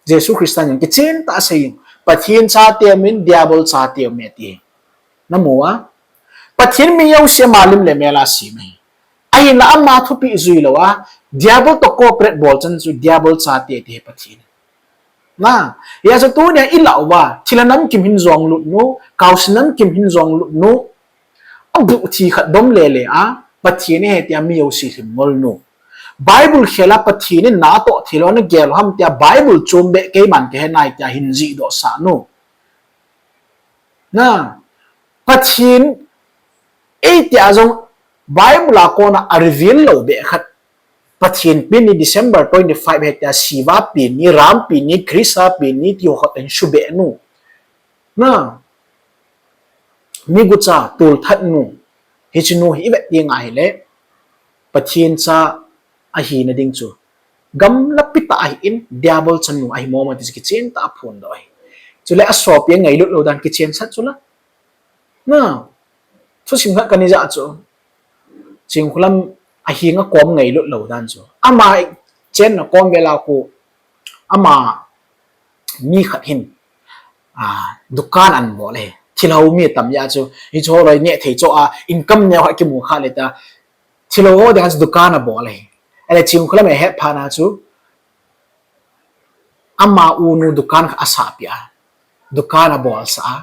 Jesu Christa in kichen tah a aseiyin, Pathen chate aumin, diabol chate aume ati. Namu a? Pathen mi jouse ama lim le mel a sem ahi. Ahinla ama thupeh jui louva, diabol toh cooperate bol chan chu diabol chate ati ahi Pathen. Na, hia chu tunia ilah uva, thilha namkim hin jong lut nu, kaose namkim hin jong lut nu, abuh thi khat dom lele a, Pathen ahi tia mi jouse lhingol nu, Bible khel a Pathen in natoh theilou nagel u ham tia Bible chombeh keiman kahe nai tia hin jihdoh sah nu. Na, Pathen, eitia jong Bible a kona areveal lou beh khat, Pathen pen ni December twenty-five ahi tia, Shiva pen ni, Ram pen ni, Krista pen ni ti ho khat ahin subeh nu. Na, migucha, tulthat nu, hiche nu hi ivet ding ahile, Pathen cha ahina ding chu gamlapi tah ahin, Diabol chanu ahi mong mong ti chu kichen tah a aphondoh ahi. Chule asopi angailut lou dan kichen sat chu la. Na, thusim khat kana ja chu, Chinkholam ahenga kom ngailut lou dan chu, ama chenna kom vela khu, ama mi khat hin, dukan ana bol ahi. Thilhou mi tam jeh chu, hiche ho loi neh thei chu a, income neo khat kimu kha le ta, thilhou ho dinga chu dukan abol ahi. Ahile Chinkholam ahet phat na chu, ama unu dukan khat asahpeh a, dukan abolsah a,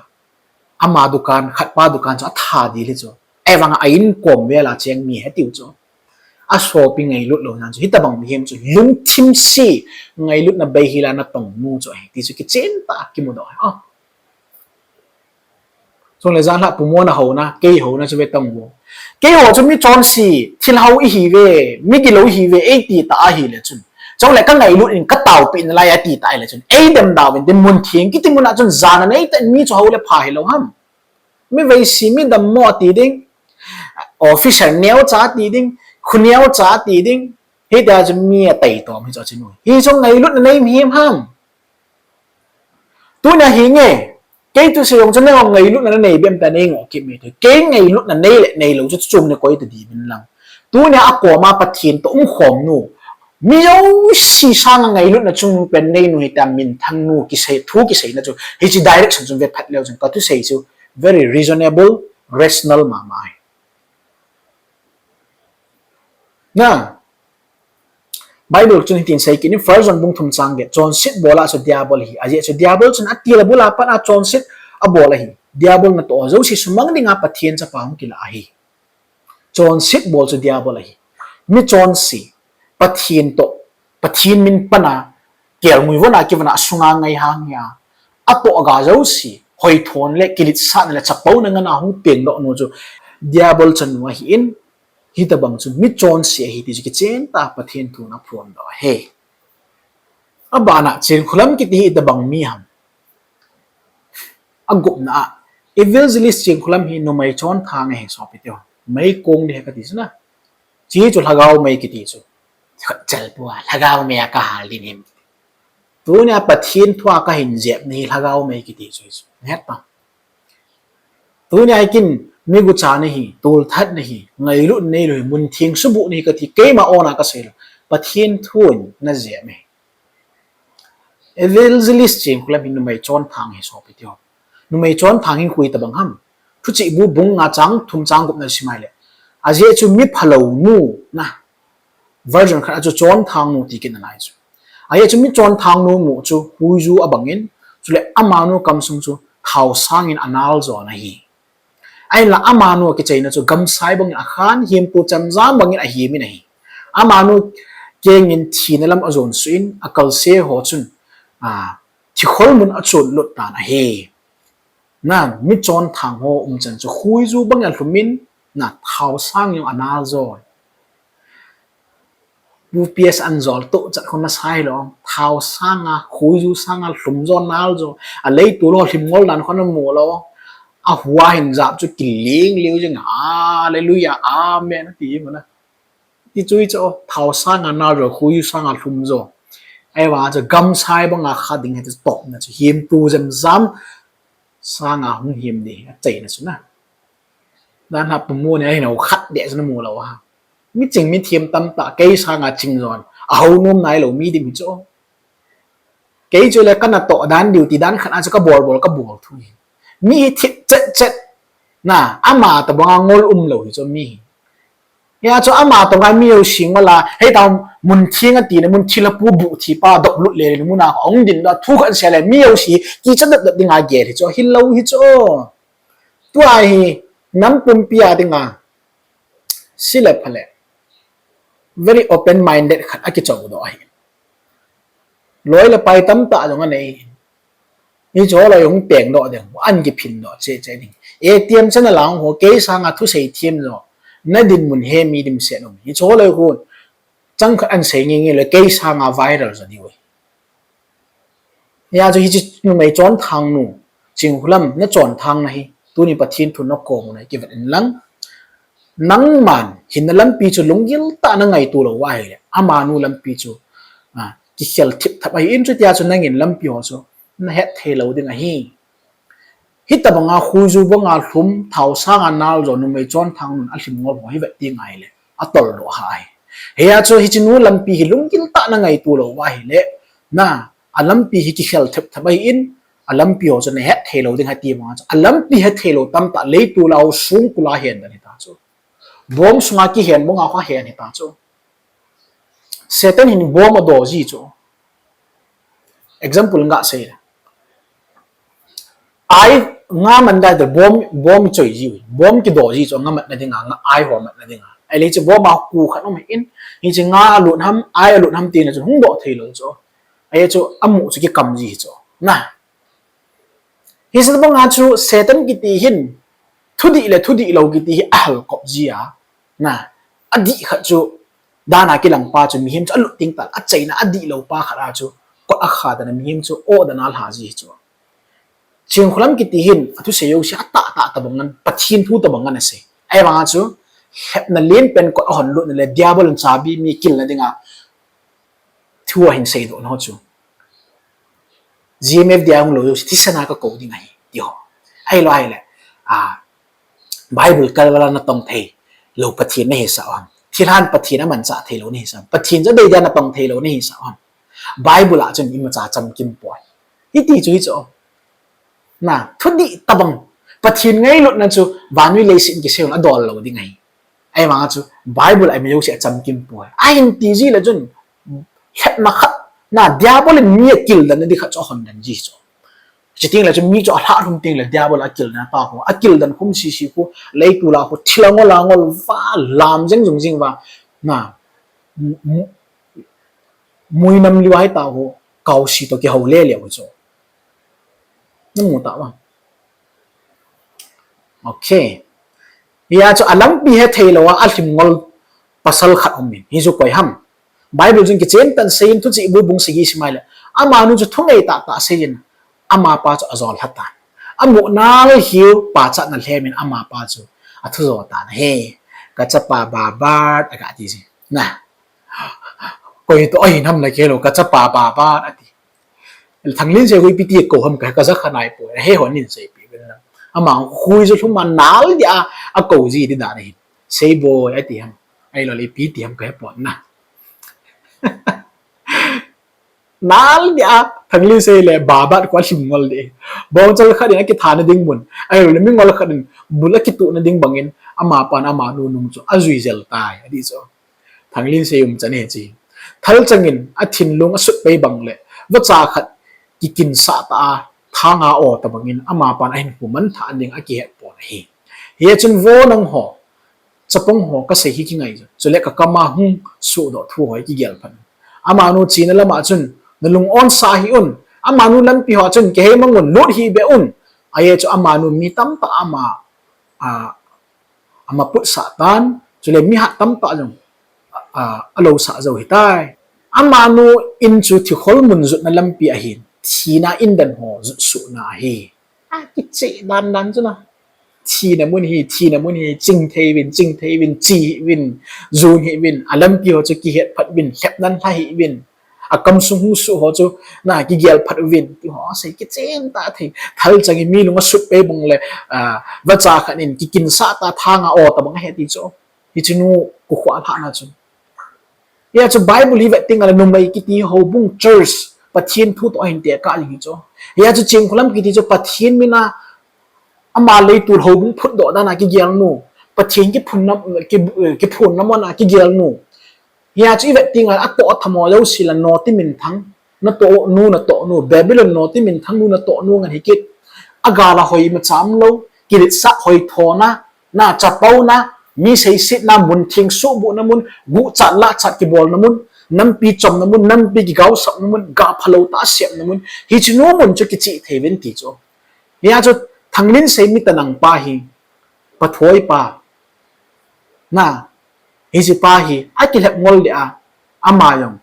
ama dukan, khatpa dukan chu atha dil hi chu. Ahivanga a income vela cheng mi ahi tiu chu. Asopi ngailut lou dan chu, hitobang mihem chu lungthim se, ngailutna beihela natong nu chu ahi ti chu kichen tah a kimudoh ahi. Chule janhi pumona houna, kei houna chu ve tang vo. Keiho chu mi chonse, thilhou ihiuve, migilou ihiuve, eiti tah ahile chun, chule kangailut in kataopeh nalai ati tah ahile chun, eidem dauvin tin, muntheng kiti muna chun jana neitah in mi chu hou le pha hilou ham? Mi veise, mi dammo ati ding, officer neocha ati ding, khu neocha ati ding, hitia chu mi ataitom hi chu achinu. Hichu ngailutna nei mihem ham? Tunia hinge, kei thusei jong chu nangho ngailutna nanei bep ta, neingoh kit mi thei. Kei ngailutna nei le neilou chu chom ni koi ta ding in lang, tunia akoma Pathen toh umkhom nu, mi jouse sanga ngailutna chungnung pen neinu hitia minthang nu, kisei, thu kiseina chu, hiche direction chun vet phat leu chun kathusei chu very reasonable, rational mama ahi. Na, Bible chun hitin asei kit in, First John bung thum chang get, chonset bol a chu Diabol ahi. Ajeh chu Diabol chun atil abul a pat a chonset abol ahi. Diabol natoh jouse sumang dinga Pathen chapa hung kilah ahi. Chonset bol chu Diabol ahi. Mi chonse, Pathen toh, Pathen min pana kelngoi von a kivon a asunga ngai hang hia, atoh ga jouse hoithon le kiletsahna le chapouna ngana hung pengdoh nu chu Diabol chanu ahin, hitobang chu mi chonse ahi ti chu kichen tah a Pathen thun aphondoh ahi. Abana Chinkholam kiti hi itobang mi ham? Agupna a, Evangelist Chinkholam hi numei chonthang ahi sopiteho. Meikong ding ahi kati chu na. Hiche chu lhagao mei kiti chu, khatchel pua, lhagao mei a kahal ding ahi. Tunia Pathen thua kahin jepna hi lhagao mei kiti chu hichu, nahet pam? Tunia kin migucha nahi, tolthat nahi, ngailut neilou hi, muntheng suboh nahi kati, keima ona kaseilou, Pathen thun najep ahi. Evangelist Chinkholam hi numei chonthang ahi sopiteho. Numei chonthang hi koi tobang ham? Thuchihbu bung nga chang thum chang gup na sim ahile, ajeh chu miphalou nu na, version khat a chu chonthang nu ti kit nalai chu. Ajeh chu mi chonthang nu mu chu huiju abangin, chule amanu kamsung chu thaosang in anal jo ahi. Ahinla amanu akichaina chu gamsai bangin akhan, hemtu chemjam bangin ahemin ahi. Amanu kengin thina lam ajonsuh in, akalse ho chun, a, thikhol mun achonlut tan ahi. Na, mi chonthang ho umchan chu huiju bangin alhumin, na, thaosang jong anal jo. Pu P S an jol toh chat khun nasei lou, thaosanga, huiju sanga lhum jo, nal jo. Aleitol ho lhim ngol dan khun namu lou. Ahua hin jap chu kiling liu jing, Hallelujah, Amen, ati muna. Ti chu hichu, thaosanga nal jo, huiju sanga lhum jo. Ahivang chu gamsai banga kha ding hichu topna chu, hemtu chemjam sanga hung hem ding achaina chu na. Danha pumu ni ahin ho khat deh chu namu lou a. Miching mithem tamtah kei sanga ching jon, ahou nom nailou mi dim hichu. Kei chule kanatoh dan duty dan khat a chu kabol bol kabol thu hi. Mi hi thip chet chet. Na, ama tobanga ngol umlou hichu mi hi. Hia chu ama tonga mi jouse ngol a, heita muntheng atina, mun thilha pu buh thipa doplut le le muna ahung dindoh a thu khat asei le mi jouse kicha dep dep dinga gel hichu, hilou hichu. Tua hi nam pumpi a dinga sile phale very open minded khat akichoudoh ahi. Loi le pai tamtah jong anei. Hichu loi hung pengdoh ding, an kiphindoh cheh cheh ding. A T M channel a hung ho kei sanga thusei them jo, nadinmun he mi dimset um. Hichu loi hun chang khat an sei nge nge le kei sanga viral jo diu. Hia chu hiche numei chonthang nu, Chingkhulam, na chonthang na hi, tuni Pathen thu na kom u na kivet in lang. Nangman, hinna lampi chu lunggil tah na ngaito lou va ahile, amanu lampi chu, a, kikhel thip thap ahi in chutia chu nangin lampi ho chu, na het thei lou ding ahi. Hitabanga khuiju banga lhum, thao sanga nal jo numei chonthang nun alhim ngol ho hi vet ding ahile, atol doh ha ahi. Hia chu hichenu lampi hi lunggil tah na ngaito lou va ahile, na, a lampi hi kikhel thep thep ahi in, a lampi ho chu na het thei lou ding ahi ti banga chu. A lampi het thei lou tamtah leitol a ho songkul a hen dan hita chu. Bom sunga kihen banga kha hen hita chu. Satan hin bom ado ji chu. Example nga sei le. Ai nga man dai de bom, bom choi ji, bom kido ji chu nga mat na dinga, nga ai ho mat na dinga. Ahile chu bom a ku khat um in, hiche nga alut ham, ai alut ham tina chu hung do thei lou chu. Ahi chu amu chu kikam ji chu. Na. Hiche banga chu Satan kiti hin, thudih le thudih lou kiti hi ahal kop ji a. Na. Adih khat chu, dana kilang pa chu mihem chu alut ting tal, achaina adih lou pa khat a chu, kot akha dan a mihem chu, o dan a alha ji chu. Chingkhulam kiti hin, athusei jouse atah tah tabang ngan, Pathen thu tabang ngan asei. Ahi banga chu, lhepna len pen kot ahon lutna le, Diabol in chabi mi kilna dinga, thu ahin seidoh na ho chu. G M F D I hung lou jouse, thisan a kakou ding ahi, ti ho. Ahilou ahile, a, Bible kalval a natong thei lou Pathen nahisah u ham. Thilhan Pathen amanchah thei lou nahisah u ham. Pathen chu adei dia natong thei lou nahisah u ham. Bible a chun imacha chamkim poi. Hiti chu hichu. Na, thudih tabang. Pathen ngailutna chu vannoi leiset in kisei un adol lou ding ahi. Ahi vanga chu Bible a ima jouse achamkim poi. Ahin ti ji le chun, lhepna khat, na, Diabol in mi akil dan na di khat chu ahon dan ji chu. Chuteng le chun mi chu alhah lhum teng le Diabol akil dan a ta khu, akil dan khum sisi khu, leitol a khu, thil angol angol va, lam jeng jung jing va, na, mu-, mu-, muinam liu ahi ta khu, kaosi toh kihou le le khu chu. Namu ta va. Okay. Hia chu alampi het thei lou a alhim ngol pasal khat um in. Hichu koi ham. Bible chun kichen tah in asei in Thuchih bu bung sagi sim a ahile. Amanu chu thunei tah tah asei in. Amapa chu ajol lha tan. Amu nal hiu pachatna lhem in amapa chu athu jo tan ahi. Kachapa Babat aga ti ji. Na. Koi toh ahin ham la kei lou, kachapa Babat ati. Thanglinsei khu ipi ti kou ham ka, kaja kha nai poi, ahe hon in seipeh uvin lang. Ama khu chu lhum a nal dia akou ji di dan ahi. Sei boi ati ham. Ahilou le ipi ti ham kahe pon na. Nal dia Thanglinsei le Babat khu alhim ngol di. Bongchal khat in akithana ding mun. Ahilou le mingol khat in bul akituhna ding bangin amapan amanu nung chu ajui jel tai. Ati chu. Thanglinsei umchan ahi chi. Thalchang in athinlung asut pei bang le, vacha khat kikinsah tah a, thanga o tabang in amapan ahinkho manthah ding akihet pon ahi. Hia chun vo nangho, chapang ho kasei hi kingai jo. Chule kakam a hung sohdoh thu ho hi kigel phat un. Amanu china lam a chun, nalung onsah hih un. Amanu lampi ho a chun, kihei mang un, lut hih beh un. Ajeh chu amanu mi tamtah ama, a, ama putsah tan, chule mi hat tamtah jong, a, a, alousah jou hitai. Amanu in chu thikhol mun jutna lampi ahin, thina in dan ho jut suhna ahi. A, kicheh dan dan chu na. Thina mun hi, thina mun hi, ching thei uvin, ching thei uvin, che hih uvin, jon hih uvin, alampi ho chu kihet phat uvin, lhepnan lha hih uvin. Akamsung hung soh ho chu, na, kigel phat uvin, ti ho asei kichen tah thei. Thalchang in mi lung asut pei bang le, a, vacha khat in kikinsah tah thanga o tabang ahi ti chu. Hiche nu kikhuh lhahna chu. Hia chu Bible hi vet teng le numei kiti houbung church, Pathen thu toh ahin tekah jing hi chu. Hia chu Chingkhulam kiti chu Pathen min a ama leitol houbung phutdoh dan a kigel nu. Pathen kiphunna, ki, kiphunna mun a kigel nu. Hia chu ivet teng le atoh atham ho jouse la noti minthang, natoh nu, natoh nu, Babylon noti minthang nu, natoh nu ngan hi kit. Agal a hoi macham lou, kiletsah hoi thona, na chapouna, mi seisetna mun, theng sohbuhna mun, guhchat lahchat kibolna mun, nampi chomna mun, nampi kigaosapna mun, ga phalou tah asepna mun, hiche nu mun chu kicheh thei uvin ti chu. Hia chu Thanglinsei mi tanang pa hi, pathoi pa. Na, hiche pa hi, akilhep ngol le a, ama jong.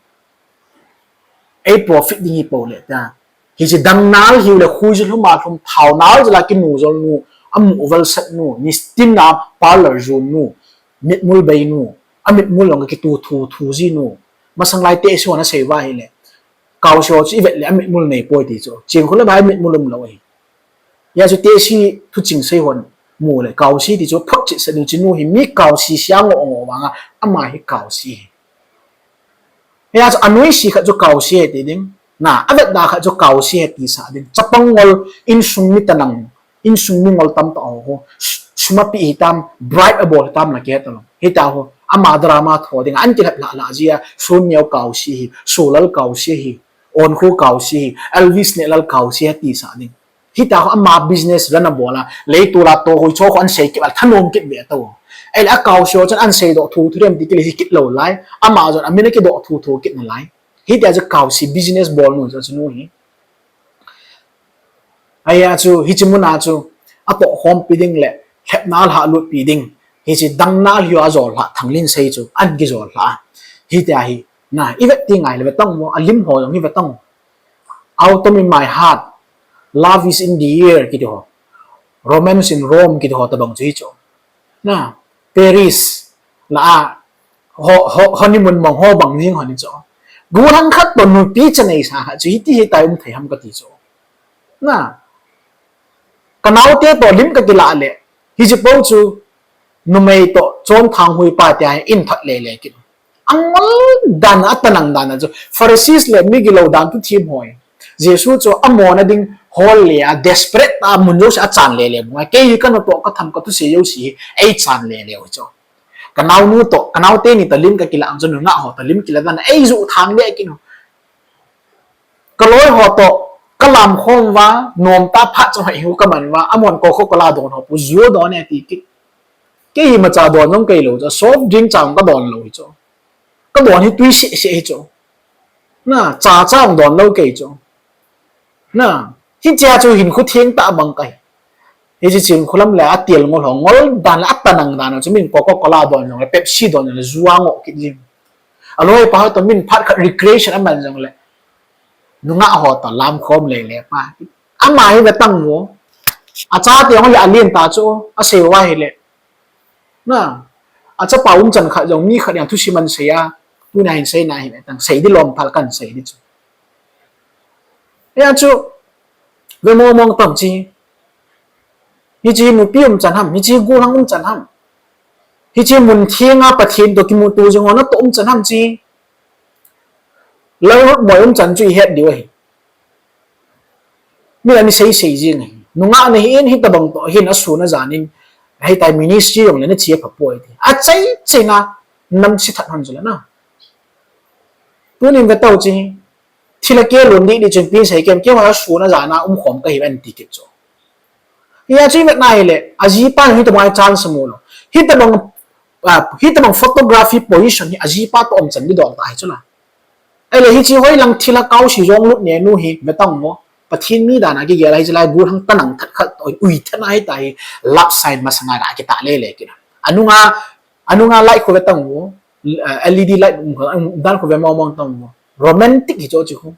Ei profit ding hi pou le ta. Hiche dang nal hiu le khuiju lhum a lhum thao nal jala kinu jol nu, amu val sat nu, nistin a parlor jun nu, mitmul bei nu, amitmul jong kitu thu thu ji nu. Masang lai tehse hon asei uva ahile, kaose ho chu ivet le amitmul nei poi ti chu. Chinkhu le bai mitmul umlou ahi. Hia chu tehse thuching sei hon mu le kaose ti chu photchet sah ding, chinu hi mi kaose sia ngoh ngoh vanga, ama hi kaose hi. Hia chu anoise khat chu kaose hi ti ding. Na, avetda khat chu kaose hi ti sah ding. Chapang ngol, insung mi tanang, insung mi ngol tamtah ho, sum api hitam, bribe abol hitam la kihet talou. Hita ho, ama drama tho ding, an kilhep lhah lhah jia, Sun Neo kaose hi, Sulal kaose hi, Onkhu kaose hi, Elvis Nehlal kaose hi ti sah ding. Hita ho ama business run abol a, leitol a toh hoi cho kho an sei kit a thanom kit ve tao. Ahile akaose ho chun an seidoh thu thu dem ti kile hi kit lou lai, ama jong amin akidoh thu thu kit nalai. Hitia chu kaose business bol nu chu chinu hi. Ahia chu hiche muna chu atohkhompi ding le lhepna lhahlutpi ding, hiche dang nal hiu ajol lhah Thanglinsei chu an kijol lhah. Hitia hi, na, ivet ti ngai le vetang mo, alim ho jong hi vetang. Autumn in My Heart, Love Is in the Air kiti ho, Romance in Rome kiti ho tobang chu hichu. Na, Paris la a honeymoon mong ho bang jing hon hichu. Gollhang khat toh nupi cha neisa khat chu hiti hitia um thei ham kati chu. Na, kanaote toh lim kakilah le, hiche po chu numei toh chonthang hui pa tia in thot lele kit. Angol dan a, atanang dan a chu Pharisees le migilou dan thu thiem hoi. Jesu chu amona ding hol le a, desperate a mun jouse achan lele bung a. Kei hi kanu toh katham kathuse jouse hi eichan lele u chu. Kanaonu toh, kanaote ni toh lim kakilah ang chu nungah ho toh lim kilah dan a eijoh thang le kit u. Kaloi ho toh kalamkhom uva, nomtah phat chu hoi hiu kaman uva, amahon Coca-Cola don ho pu, ju don e ti kit. Kei hi imacha don jong keilou chu, soft drink cha jong kadon lou hi chu. Kadon hi tui seh seh hi chu. Na, cha cha jong don lou kei chu. Na, hichea chu hinkho theng tah bang kahi. Hiche Chinkhu lam le atil ngol ho, ngol dan le atanang dan a chu min Coca-Cola don jongle, Pepsi don jongle, ju angoh kit jing. Aloipa ho toh min phat khat recreation aman jongle, nungah ho toh lamkhom lele pa. Ama hi vetang vo. Achate jong le alen ta chu, asei uva ahile, na, achapa umchan khat jong mi khat in thusim asei a, tunia hin seina hi vetang, sei di lom phal kan sei di chu. Hia chu, ve mong mong tam chi. Hiche nupi umchan ham, hiche gollhang umchan ham, hiche mun thenga Pathen toh kimuto jing ho natoh umchan ham chi. Lalrut moi umchan chu ihet diu ahi. Mi la mi sei sei jing ahi. Nungah nahin, hitobang toh hin asun ajan in, hitia ministry jongle nache phapoi ti. Achai chai nga, namse that hon jule na. Tunin ve tao chi. Thil akeh lon dih dih chun pi sei kem, keiho asun ajan a umkhom kahi ven ti kit chu. Hia chu ivet na hile, ajipa hi tobang chance amu lou. Hitobang, hitobang photography position hi ajipa toh umchan di dol ta hi chu la. Ahile hiche hoilang thil a kaose jong lut nenu hi vetang vo. Pathen mi dan a kigel a hiche lai gollhang tanang that khat toh ui thana hita hi love sign masanga da kitah lele kit a. Anunga, anunga light khu vetang vo. Led light um dan khu ve mong mong tang vo. Romantic hi chu chu khu.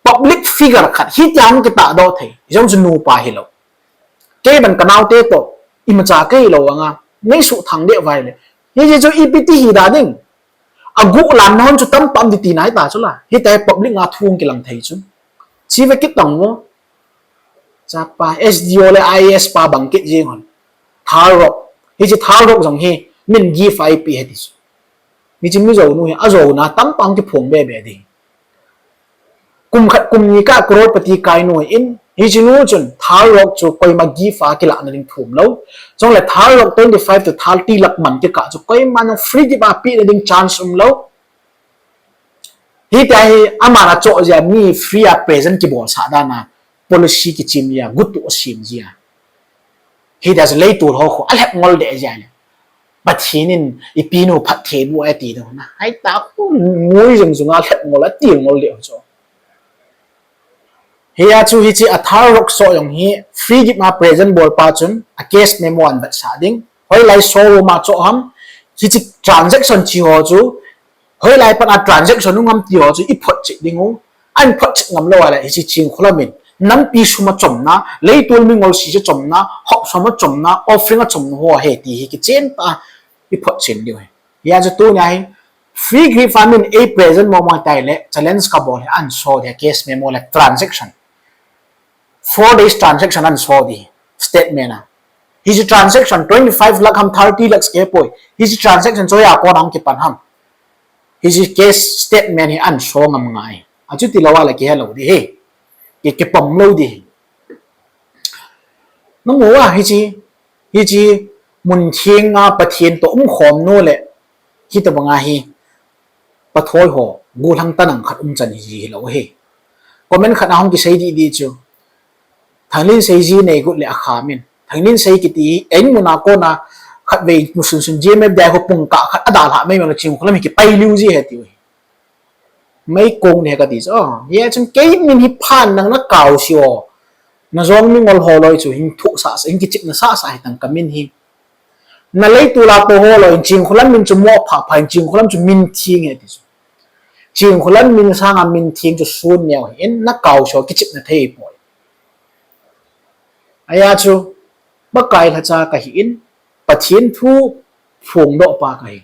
Public figure khat hitia hung kitahdoh thei jong chu nupa hilou. Kei ban kanaote toh imacha keilou anga, neisuh thang deh uva ahile, hiche chu ipi ti hi da ding. Aguh lamna hon chu tamtah um di tina hita chu la. Hitia hi public a thu hung kilang thei chu. Chi ve kit tang vo. Chapa, S D O le I A S pa bang kit jing hon. Thal rock. Hiche thal rock jong hi min gift a eipeh ahi ti chu. Hiche mijou nu hi ajouna tamtah hung kiphong be be ding. Kum khat kum ni kah crorepati kai nu ahin, hiche nu chun thal rock chu koima gift a kilahna ding thum lou. Chule thal rock twenty five to thirty lakh man kikah chu koima jong free gift a pehna ding chance umlou. Hitia hi aman achoh jeh a mi free a present kibolsah dan a policy kichem jia, gutoh asem jia. Hitia chu leitol ho khu alhep ngol deh jia le, Pathen in ipinu phatthei boh e ti ding na. Hitia khu ngui jing jing a lhep ngol, atil ngol deh chu. Hia chu hiche a thal rock soh jong hi free gift a present bolpa chun a cash memo anvetsah ding. Hoilai showroom a choh ham, hiche transaction chi ho chu, hoilai pat a transaction um ham ti ho chu iphotchet ding u. Ahin photchet ngam lou a le, hiche Chingkholam in, nampi sum achomna, leitol mingol sese achomna, hop som achomna, offering achomna ho ahi ti hi kichen tah a i photchen diu ahi. Hijeh chun tunia hi, free gift a min ei present mo mo tai le, challenge kabol hi ahin so dia case memo le transaction. Four days transaction ahin so di, statement a. Hiche transaction twenty-five lakh ham thirty lakhs kipoi. Hiche transaction chu hoiya kona hung kipan ham. Hiche case statement hi ahin so ngam ngai. Achuti lou a le kihe lou di hi. Ki, kipom lou di hi. Namu a hiche, hiche mun theng a Pathen toh umkhom nu le, hitobang a hi, pathoi ho, gollhang tanang khat umchan hi hilou hi. Comment khat a hung kisei di di chu. Thanglinsei ji neigut le akham in. Thanglinsei kiti hi, eimun a kona khatvei musunsun G M F D I ho pungkah khat adalhah mai mai le Chingkholam hi kipai liu ji ahi tiu hi. Meikong ne kati chu. Hijeh chun kei min hi phan nang na kaose o. Na jong mingol ho loi chu hin thuh sasa, hin kichepna sasa hitang ka min hi. Na leitol a tou ho loi in Chingkholam min chu mo pha pha in Chingkholam chu min theng ahi ti chu. Chingkholam min sanga min theng chu Sonneo hi in na kaose o kichepna thei poi. Ahi chu, Pakai lhacha kahi in, Pathen thu phongdoh pa kahi.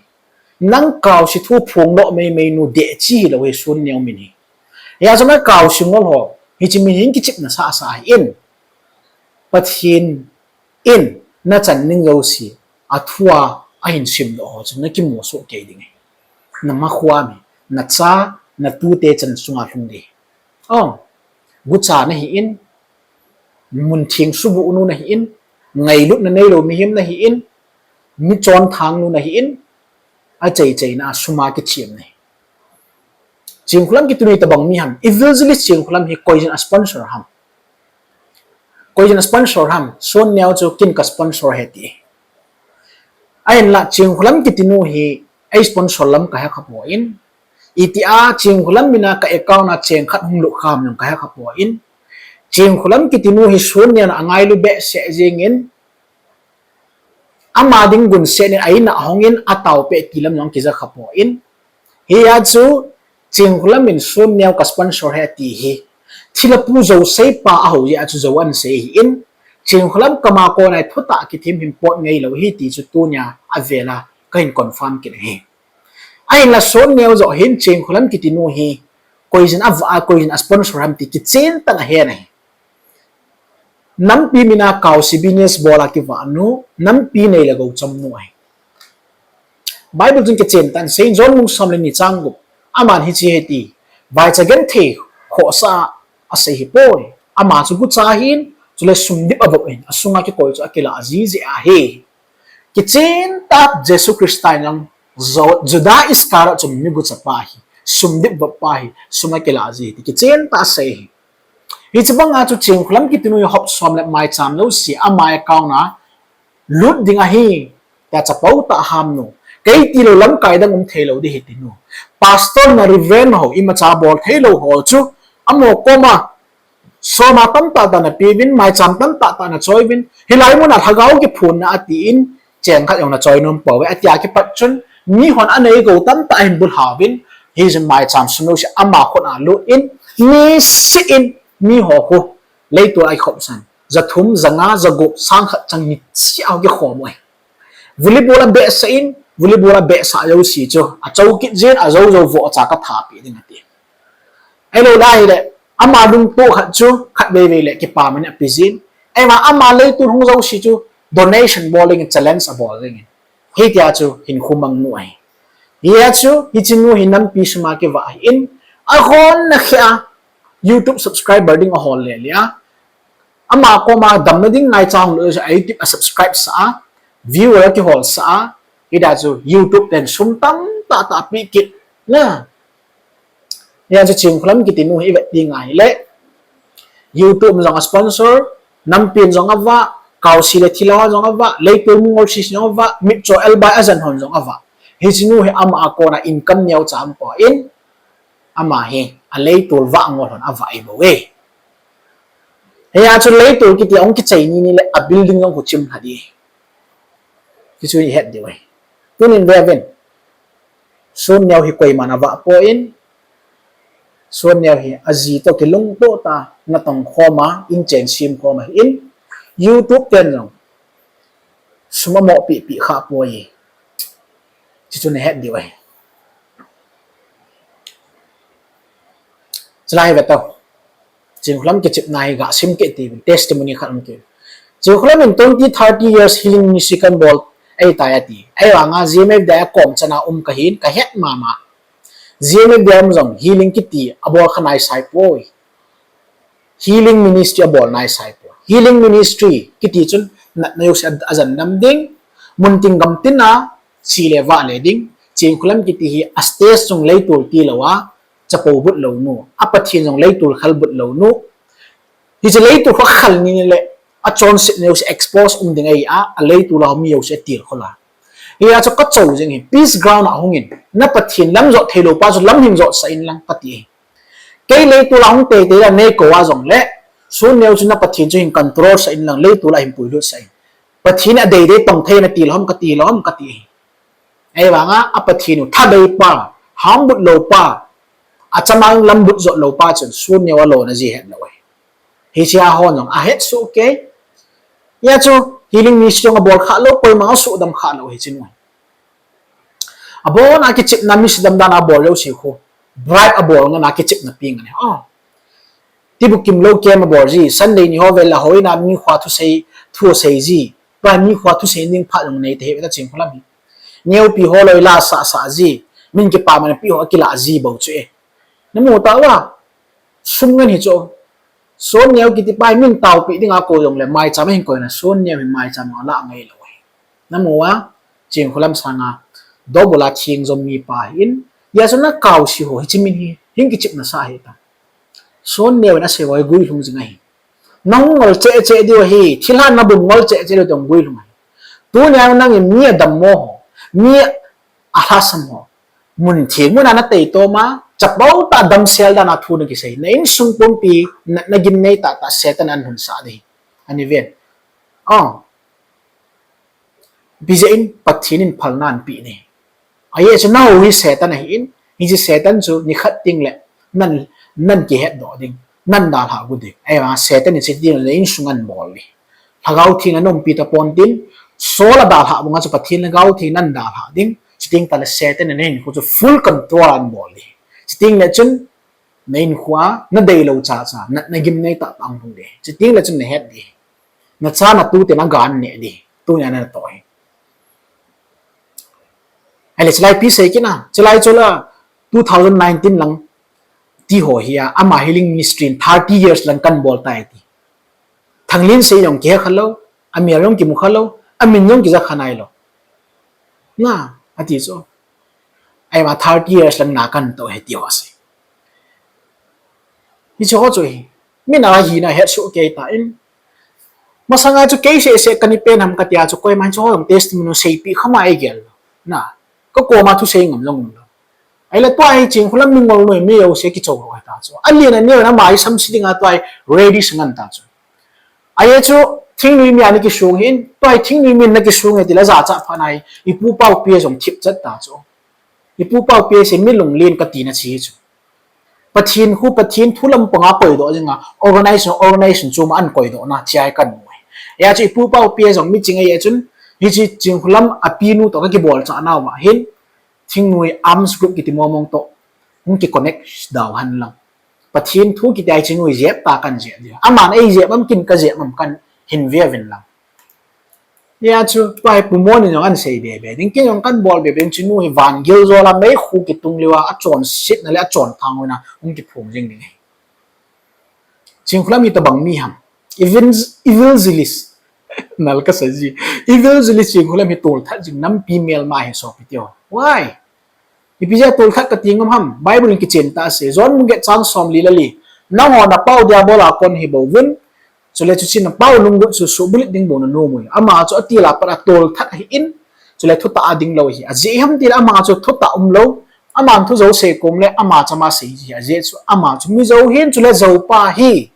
Nang kaose thu phongdoh mai mai nu deh chi hilou hi Sonneo min hi. Hijeh chun na kaose ngol ho, hiche min hin kichepna sasa ahi in. Pathen in na chan ding jouse, athua ahin simdoh ho chu na kimu soh kei ding ahi. Na makhoa mi, na cha, na tute chan sunga lhung di. O, gucha nahi in, mun theng subuh nu nahi in, ngailutna neilou mihem nahi in, mi chonthang nu nahi in, achaichaina a sum a kichem nahi. Chingkholam kiti nu hi itobang mi ham, Evangelist Chingkholam hi koiyin a sponsor ham. Koiyin a sponsor ham, Sonneo chu kin ka sponsor ahi ti. Ahinla Chingkholam kiti nu hi ei sponsor lam kahe khapoi. Itia Chingkholam mina ka account a cheng khat hung lut kham jong kahe khapoi. Chingkholam kiti nu hi Sonneo in angailu behseh jengin, ama ding gunset in a in a hongin ataopeh ti lam jong kija khapoi. Hijeh chun, Chingkholam in Sonneo ka sponsor ahi ti hi, thilha pu jou seipa ahou jeh a chu jou ahin sei ahin, Chingkholam kama kona thutah kithem hin pot ngeilou ahi ti chu tunia avela kahin confirm kit ahi. Ahinla Sonneo joh hin Chingkholam kiti nu hi, koiyin avah a, koiyin a sponsor ham ti kichen tah in ahe nahi. Nampi mina kaose business bol a kivah nu, nampi nei le gou chom nu ahi. Bible chun kichen tah in asei in John bung som le ni chang gup. Aman hiche ahi ti, vaicha genthei khohsah a asei ahipoi. Ama chu gucha ahin, chule sumdip avop in, asunga kikoi chu akilah jiji ahi. Kichen tah Jesu Christa in jong Jo-, Juda Iscariot chu mi gucha pa ahi, sumdip vop pa ahi, sum akilah ji ti kichen tah asei ahi. Hiche banga chu Chingkholam kiti nu hi hop som le maicham jouse ama account a lut ding ahi, tia chapo tah ham nu. Kei tilou lamkai dang um theilou di ahi ti nu. Pastor na Reverend ho imacha bol theilou ho chu amaho koma soma tamtah tah napeuvin, maicham tamtah tah nachoiyuvin, hilai muna lhagao kiphonna atin, cheng khat jong nachoi nom pouve, atia kipat chun, mihon anei gou tamtah ahin bulhauvin, hichun maicham sum jouse ama khut a lut in, nisit in, miho khu, leitol a kikhopsan, ja thum, ja nga, ja gup, sang khat chang nisit a kikhom uve. Volleyball abehsah in, volleyball abehsah jouse chu, achou kit jin, ajou jou vohcha kathapeh ding ati. Ahilou le ahile, ama lungtoh khat chu, khatvei vei le kipaman in ape jin. Ahivang ama leitol hung jouse chu, donation bol dingin challenge abol dingin. Hitia chu hinkho mang nu ahi. Hijeh chun, hiche nu hi nampi sum a kivah ahin, ahonna kheh a, YouTube subscriber ding ahol le le a. Ama koma damna ding ngaicha hung lut jouse a YouTube a subscribe sah a, viewer akiholsah a, hitia chu YouTube ten sum tamtah tah apeh kit na. Hijeh chun Chingkholam kiti nu hi ivet ding ahile, YouTube in jong asponsor, nampi in jong avah, kaose le thilha hon jong avah, leitol mingol sese jong avah, mitcho elbai ajan hon jong avah. Hiche nu hi ama a kona income neocha aumpoi, ama hi aleitol vah ngol hon avah ahibouve. Hijeh chun leitol kiti ahung kichai ni ni le a building jong khu chim lha di. Tichu ihet diu ahi. Tunin veuvin. Sonneo hi koiman avah poi. Sunneo hi aji toh kilungtoh tah a natong khom a, inchen sem khom ahin, YouTube ten jong sum amoh pehpeh kha poi. Chuchu nahet diu ahi. Chulai hi ve tao. Chinkholam kichepna hi gasim kit uvin, testimony khat um kit. Chinkholam in twenty, thirty years healing ministry kan bol ahitai ati. Ahivanga G M F D I a kom chan a um kahin, kahet mama. G M F D I a um jong healing kiti abol kha naisai poi. Healing ministry abol naisai poi. Healing ministry kiti chun natna jouse ajan dam ding, mun tin gam tin a che le vah le ding. Chinkholam kiti hi a stage jong leitol tilou a, chapo but lou nu, a Pathen jong leitol khal but lou nu. Hiche leitol khal ni le, achonsetna jouse expose um ding ahi a, aleitol a um mi jouse atilkhol a. Hia chu kachou jing hi, peace ground a hung in, na Pathen lam jot theilou pa chu lam hin jotsah in lang kati hi. Kei leitol a hung teitei a neikou a jongle, sunneo chu na Pathen chu hin control sah in lang, leitol a hin puilut sah in. Pathen in adeidei tong thei natilou ham, katilou ham kati hi. Ahivanga a Pathen u thadei pa, hambut lou pa, achama lam but jot lou pa chun sunneo alona ji hetlou ahi. Hichea hon jong ahet soh kei. Hia chu healing ministry jong abol kha lou, koima jong asuhdam kha lou hiche nu. Abona kichepna mi sudam dan a abol jouse khu, bribe abol ngan a kichepna pi ngan ahi. Tibukim lou camp abol ji, Sunday ni ho vel a houin a mi khoa thusei, thu asei ji. Tua mi khoa thusei ding phat jong nei tahih ve ta Chinkholam hi. Neopi ho loi la sahsah ji, min kipaman pi ho akilah ji bou chu e. Namu tauva, sum ngen hi chu. Sunneo kiti pa hi min taopeh dinga kou jongle maicham a hin koina, sunneo hi maicham a lah ngailou ahi. Namu a, Chinkholam sanga dobula theng jom mi pa ahin, hia chu nakaose ho, hiche min hi hin kichepna sa ahi ta. Sunneo in asei ho hi guilhung jing ahi. Nahung ngol cheh cheh diu ahi, thilha nabum ngol cheh cheh diu tong guilhung ahi. Tunia nangin mi adammo ho, mi alhasam ho, mun theng muna nateitom a, chapo tah damsel dan a thu nakisei, na insung pumpi, na, nagimnei tahtah Satan in ahin hunsah ding. Ani ven. Ipi jeh in Pathen in phalna anapeh ding. Ajeh chu nahou hi Satan ahin, hiche Satan chu nikhat tengle nan, nan kihetdoh ding, nan dalhah gu ding. Ahivanga Satan in chuti tengle na insung ahin bol ding. Lhagao Theng in ana umpi tapon tin, Saul adalhah banga chu Pathen Lhagao Theng in ana dalhah ding. Chuti tengle Satan in nahinkho chu full control ahin bol ding. Chuti tengle chun na hinkho a nadeilou chacha, na, nagimnei tahtah ahung lhung ding. Chuti tengle chun nahet ding. Nacha natute naga neh ding. Tunia natoh hi. Ahile chulai ipi sei kit na, chulai chula two thousand nineteen lang ti ho hi a, ama healing ministry in thirty years lang kan bol tai ti. Thanglinsei jong kihe khalou, amel jong kimu khalou, amin jong kija kha nailou. Na, ati chu. Ahivang thirty years lang na kan toh hi ti ho asei. Hiche ho chu hi, min ahina hetsoh kei tan. Masanga chu kei seh seh kani pen ham katia chu koiman chu ho jong testimony seipeh kha ma eigel lou. Na, kakoma thusei ngam jong umlou. Ahile tua hi Chinkholam mi ngolnoi mi jouse kichou lou hita chu. Alen aneo in ama isamse dinga tua hi ready sa ngan ta chu. Ajeh chu thingnoi mi a nakisong hin, tua hi thingnoi mi in nakisong e tile jachat phat na hi, ipu pau pi jong thipchat ta chu. Ipu pau pi sei mi lunglen katina che chu. Pathen khu Pathen thu lampanga koidoh jinga, organization, organization choma ahin koidohna chea hi kamu hi. Hijeh chun ipu pau pi jong miching ahi chun, hiche Chinkholam apinu toh kakibolchah nauva hin, thingnoi arms group kiti mongmong toh hung kiconnect dau hen lang. Pathen thu kiti a hi chingoi jep ta kan jep ding. Aman eijep am ken kajep am kahin ve uvin lang. Hijeh chun tua hi Pu Mon in jong ahin sei bebe ding, ken jong kahin bol bebe ding, chinu hi vangel jol a meikhu kitung leuva achonsetna le achonthang hoina hung kiphong jing ding ahi. Chinkholam hitobang mi ham. Evangel-, evangelist. Nal kasa ji. Evangelist Chinkholam hi tolthat jing nampi melma ahi sopi teho. Why? Ipi jeh a tolthat kati ngam ham? Bible in kichen tah asei. John bung get chang somli le li. Nangho napau Diabol a kon hibouvin. Chule chuche napau lunggut chu suhbulut ding bou nanom uve. Ama chu atil a pat a tolthat ahin. Chule thutah a dinglou ahi. Ajeh ham tile ama chu thutah umlou. Aman thu jou sei kom le ama chama sei ji. Ajeh chu ama chu mi jou ahin chule joupa ahi.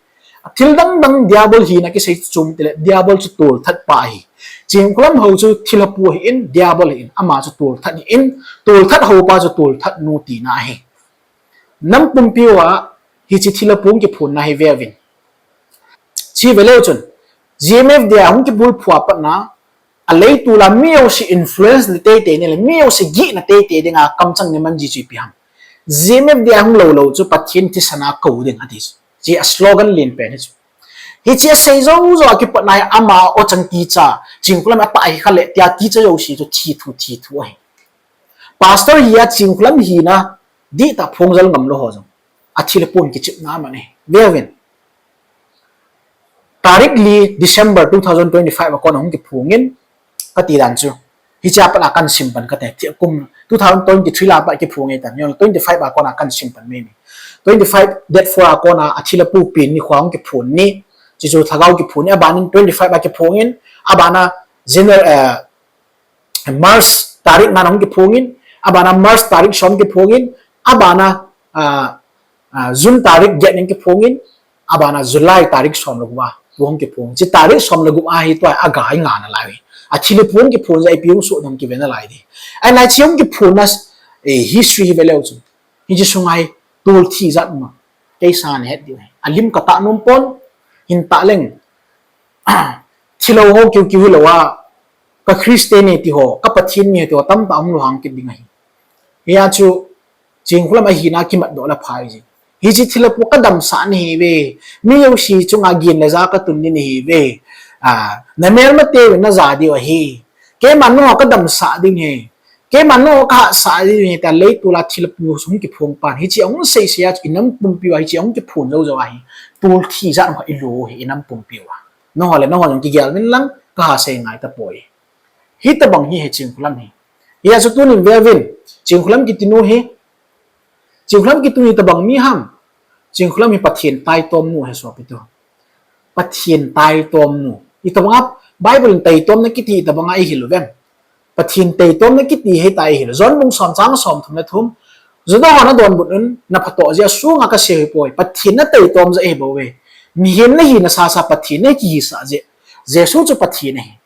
Athil dang dang Diabol hina kisei chom tile Diabol chu tolthat pa ahi. Chinkholam hou chu thilha pu ahin, Diabol ahin, ama chu tolthat ahin, tolthat hou pa chu tolthat nu tina ahi. Nam pumpi uva hiche thilha pu hung kiphonna hi veuvin. Hiche veleu chun, G M F D I a hung kibulphu a patna, aleitol a mi jouse influence na teitei ni le, mi jouse gihna teitei dinga kamchang ni man ji chu ipi ham. G M F D I a hung lou lou chu Pathen thisan a kou ding ati chu. Hiche a slogan lenpen hi chu. Hiche asei jou jou a kipatna hi ama ochang teacher, Chingkholam a tah hi kha le tia teacher jouse chu thi thu thi thu ahi. Pastor hi a Chingkholam hina dihtah phongjal ngam lou ho jong athilha pun kichepna aman ahi. Veuvin. Tarik li December two thousand twenty-five a kona hung kiphongin, kati dan chu. Hiche a pat a kahin sim pan kate, thi kum two thousand twenty-three la pat kiphong e tan, jong twenty-five a kona kahin sim pan mei mei. Twenty-five, date four a kona athilha pu pen nikho hung kiphon ni, hichu lhagao kiphon ni, abanin twenty-five a kiphongin, abana general, eh, March tarik nga na hung kiphongin, abana March tarik som kiphongin, abana, ah, ah, June tarik get ning kiphongin, abana July tarik som le gup a, tu hung kiphong. Hiche tarik som le gup a hi tua aga hi nga nalai. Athilha pu hung kiphon jeh a ipi hung soh ding kive nalai ding. Ahinla hiche hung kiphonna, eh, history hi veleu chun. Hiche sunga hi tolthi jat um a. Kei sanga nahet diu ahi. Alim katah nom pon, hin tah leng. Thilou ho kiu kiu hilou a, ka Christian e ti ho, ka Pathen mi e ti ho, tamtah hung lou hang kit ding ahi. Hia chu, Chingkholam ahina kimatdoh le phai jing. Hiche thilha pu kadamsah nahi ve. Mi jouse chunga gin le ja katun ding nahi ve. Ah, namelmate uvin naja diu ahi. Keiman nangho kadamsah ding ahi. Keiman nangho kahatsah ding ahi, tia leitol a thilha pu hung kiphong pan. Hiche ahung sei sei a chu inam pumpi uva hiche ahung kiphon jou jou ahi. Tolthi jat um kha ilo hi inam pumpi uva. Nangho le nangho jong kigel uvin lang, kaha sei ngai tapoi. Hitobang hi ahi Chingkholam hi. Hia chu tunin veuvin. Chingkholam kiti nu hi. Chingkholam kiti nu hi itobang mi ham. Chingkholam hi Pathen taitom nu ahi sopi tu. Pathen taitom nu. Itobanga Bible in taitomna kiti itobanga ihil uvem. Pathen taitomna kiti hita ihil. John bung som chang som thum le thum. Juda ho nadonbut un, naphatoh jeh a sunga kasei hipoi. Pathen nataitom jeh ahi bouve. Mihem nahi nasasa Pathen nakihisah jeh. Jesu chu Pathen ahi.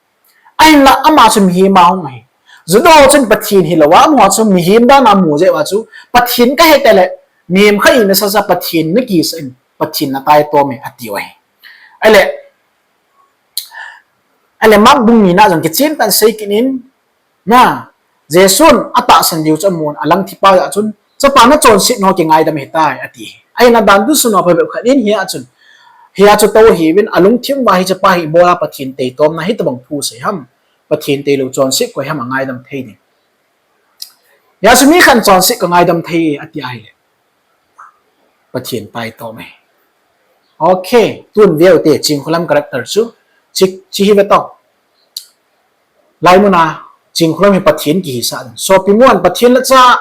Ahinla ama chu mihem a hung ahi. Juda ho chun Pathen hilou a, amaho chu mihem dan a amu jeh uva chu, Pathen kahi tah le, mihem khat in nasasa Pathen nakihisah in, Pathen nataitom e, atiu ahi. Ahile, ahile Mark bung ni na jong kichen tah in sei kit in, na, Jesun atahsan diu chu amun, alang thipa jeh chun, Chapa nachonset nau kingaidam ahitai, ati. Ahin adan dunsun ho phabep khat in hia chun, hia chu tou hiuvin alungthim uva hiche pa hi ibola Pathen taitomna hitobang thu sei ham, Pathen tailou chonset koi ham angaidam thei ding. Hia chu mi khat in chonset kangaidam thei ati ahile. Pathen taitom e. Okay, tun veute Chingkholam character chu, chi, chi hi ve tao. Laimuna, Chingkholam hi Pathen kihisah dan. Sopi mun Pathen lhacha,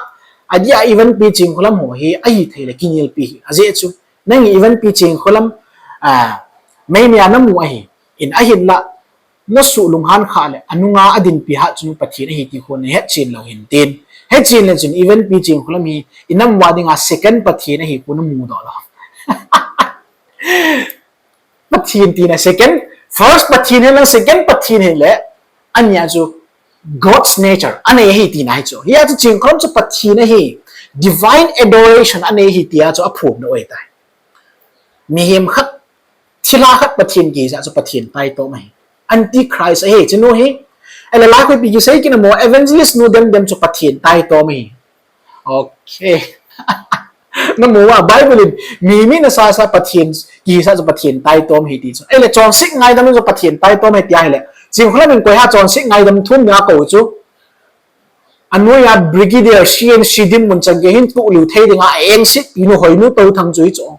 adia Ivanpi Chingkholam ho hi, ahithei le kingilpi hi. Ajeh chu, nang hi Ivanpi Chingkholam, ah, meimeiya namu ahi. In ahinla, nasuh lunghan khah le, anunga adinpi hat chu Pathen ahi ti khu nahetchen lou hintin. Hetchen le chun Ivanpi Chingkholam hi, inam uva dinga second Pathen ahi khu namudoh lou. Pathen tina second, first Pathen hile, second Pathen hile, ania chu God's nature, anei ahi tina hi chu. Hia chu Chingkholam chu Pathen ahi, divine adoration anei ahi tia chu aphongdoh ahitai. Mihem khat, thilha khat Pathen kihisah chu Pathen taitom ahi. Antichrist ahi, chinu hi. Ahile lai khu ipi kisei kit namo, evangelist nu dem dem chu Pathen taitom ahi. Okay. Namu uva, Bible in, mi, mi nasasa Pathen, kihisah chu Pathen taitom ahi ti chu. Ahile, chonset ngaidam chu Pathen taitom ahi tia ahile. Chingkholam in koiham chonset ngaidam thum nia akou chu. Anoiya Brigadier C N C dinmun chan gei hin tuh liu thei dinga, engsetpi nu hoinu Touthang chu hi chu.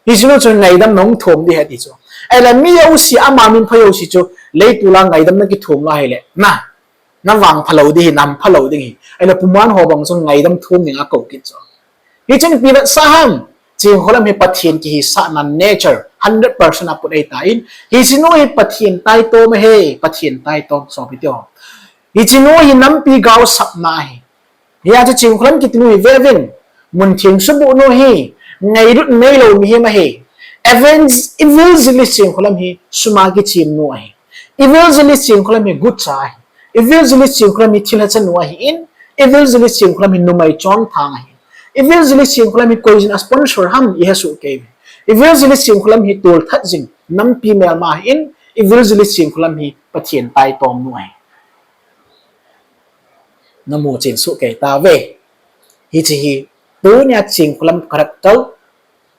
Hichenu chu ngaidam nahung thum ding ahi ti chu. Ahile mi jouse, ama min pha jouse chu, leitol a ngaidam nakithum lou ahile. Na, navangpha lou ding ahi, nampha lou ding ahi. Ahile puman ho bang chu ngaidam thum dinga akou kit chu. Hichun ipi vetsah ham, Chingkholam hi Pathen kihisahna nature, hundred percent aput ahitan, hichenu hi Pathen taitom ahi, Pathen taitom sopi teho. Hichenu hi nampi gaosapna ahi. Hia chu Chingkholam kitinu hi veuvin, muntheng subuh nu hi, ngailut neilou mihem ahi. Evan-, evangelist Chingkholam hi suma kichemnu ahi. Evangelist Chingkholam hi gucha ahi. Evangelist Chingkholam hi thilhachanu ahin, evangelist Chingkholam hi numei chonthang ahi. Evangelist Chingkholam hi koijin a sponsor ham ihesoh kei. Evangelist Chingkholam hi tolthat jing nampi melma ahin, Evangelist Chingkholam hi Pathen taitomnu ahi. Namu chen soh kei tauve. Hiche hi tunia Chingkholam character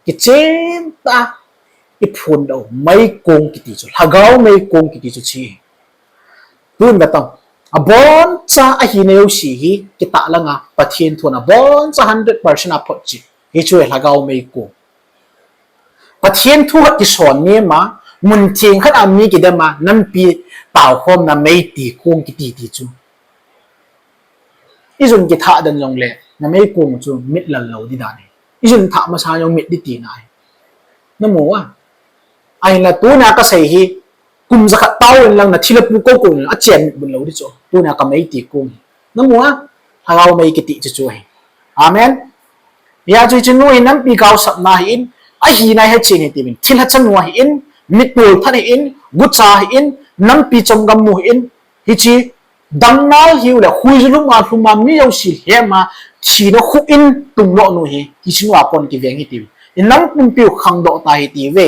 kichen tah a iphondoh u meikong kiti chu, lhagao meikong kiti chu hiche. Tun vetan, aboncha ahina jouse hi kitah langa Pathen thun aboncha hundred percent a photchet, hichu lhagao meikong. Pathen thu khat kison nema, mun theng khat a mi kidema, nampi taokhomna meiti kong kiti ti chu. Ijun kithah den jongle, nameikong chu mit lal lou di dan ahi. Ijun thah masa jong mit di tina ahi. Namu a. Ahinla tuna kasei hi, kum jakhat tao inlang nathilha pu kou kou inlang achen mit bun lou di chu. Tuna kameiti kong hi. Namu a, lhagao mei kiti chu chu ahi. Amen. Hijeh chun hichenu hi nampi gaosapna ahin, ahina hechen hitiuvin, thilha chanu ahin, mi tolthat ahin, gucha ahin, nampi chomgamnu ahin, hiche dangnal hiule, huiju lhum a lhum a mi jouse lhema, thina khuh in tungdohnu hi, hichenu a kon kiveng hitiuvin. Inam pumpiu khangdoh ta hitiuve,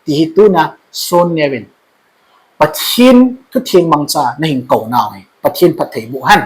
ti hi tuna sonneuvin. Pathen thutheng mangcha nahin kounau hi Pathen phattheiboh hen.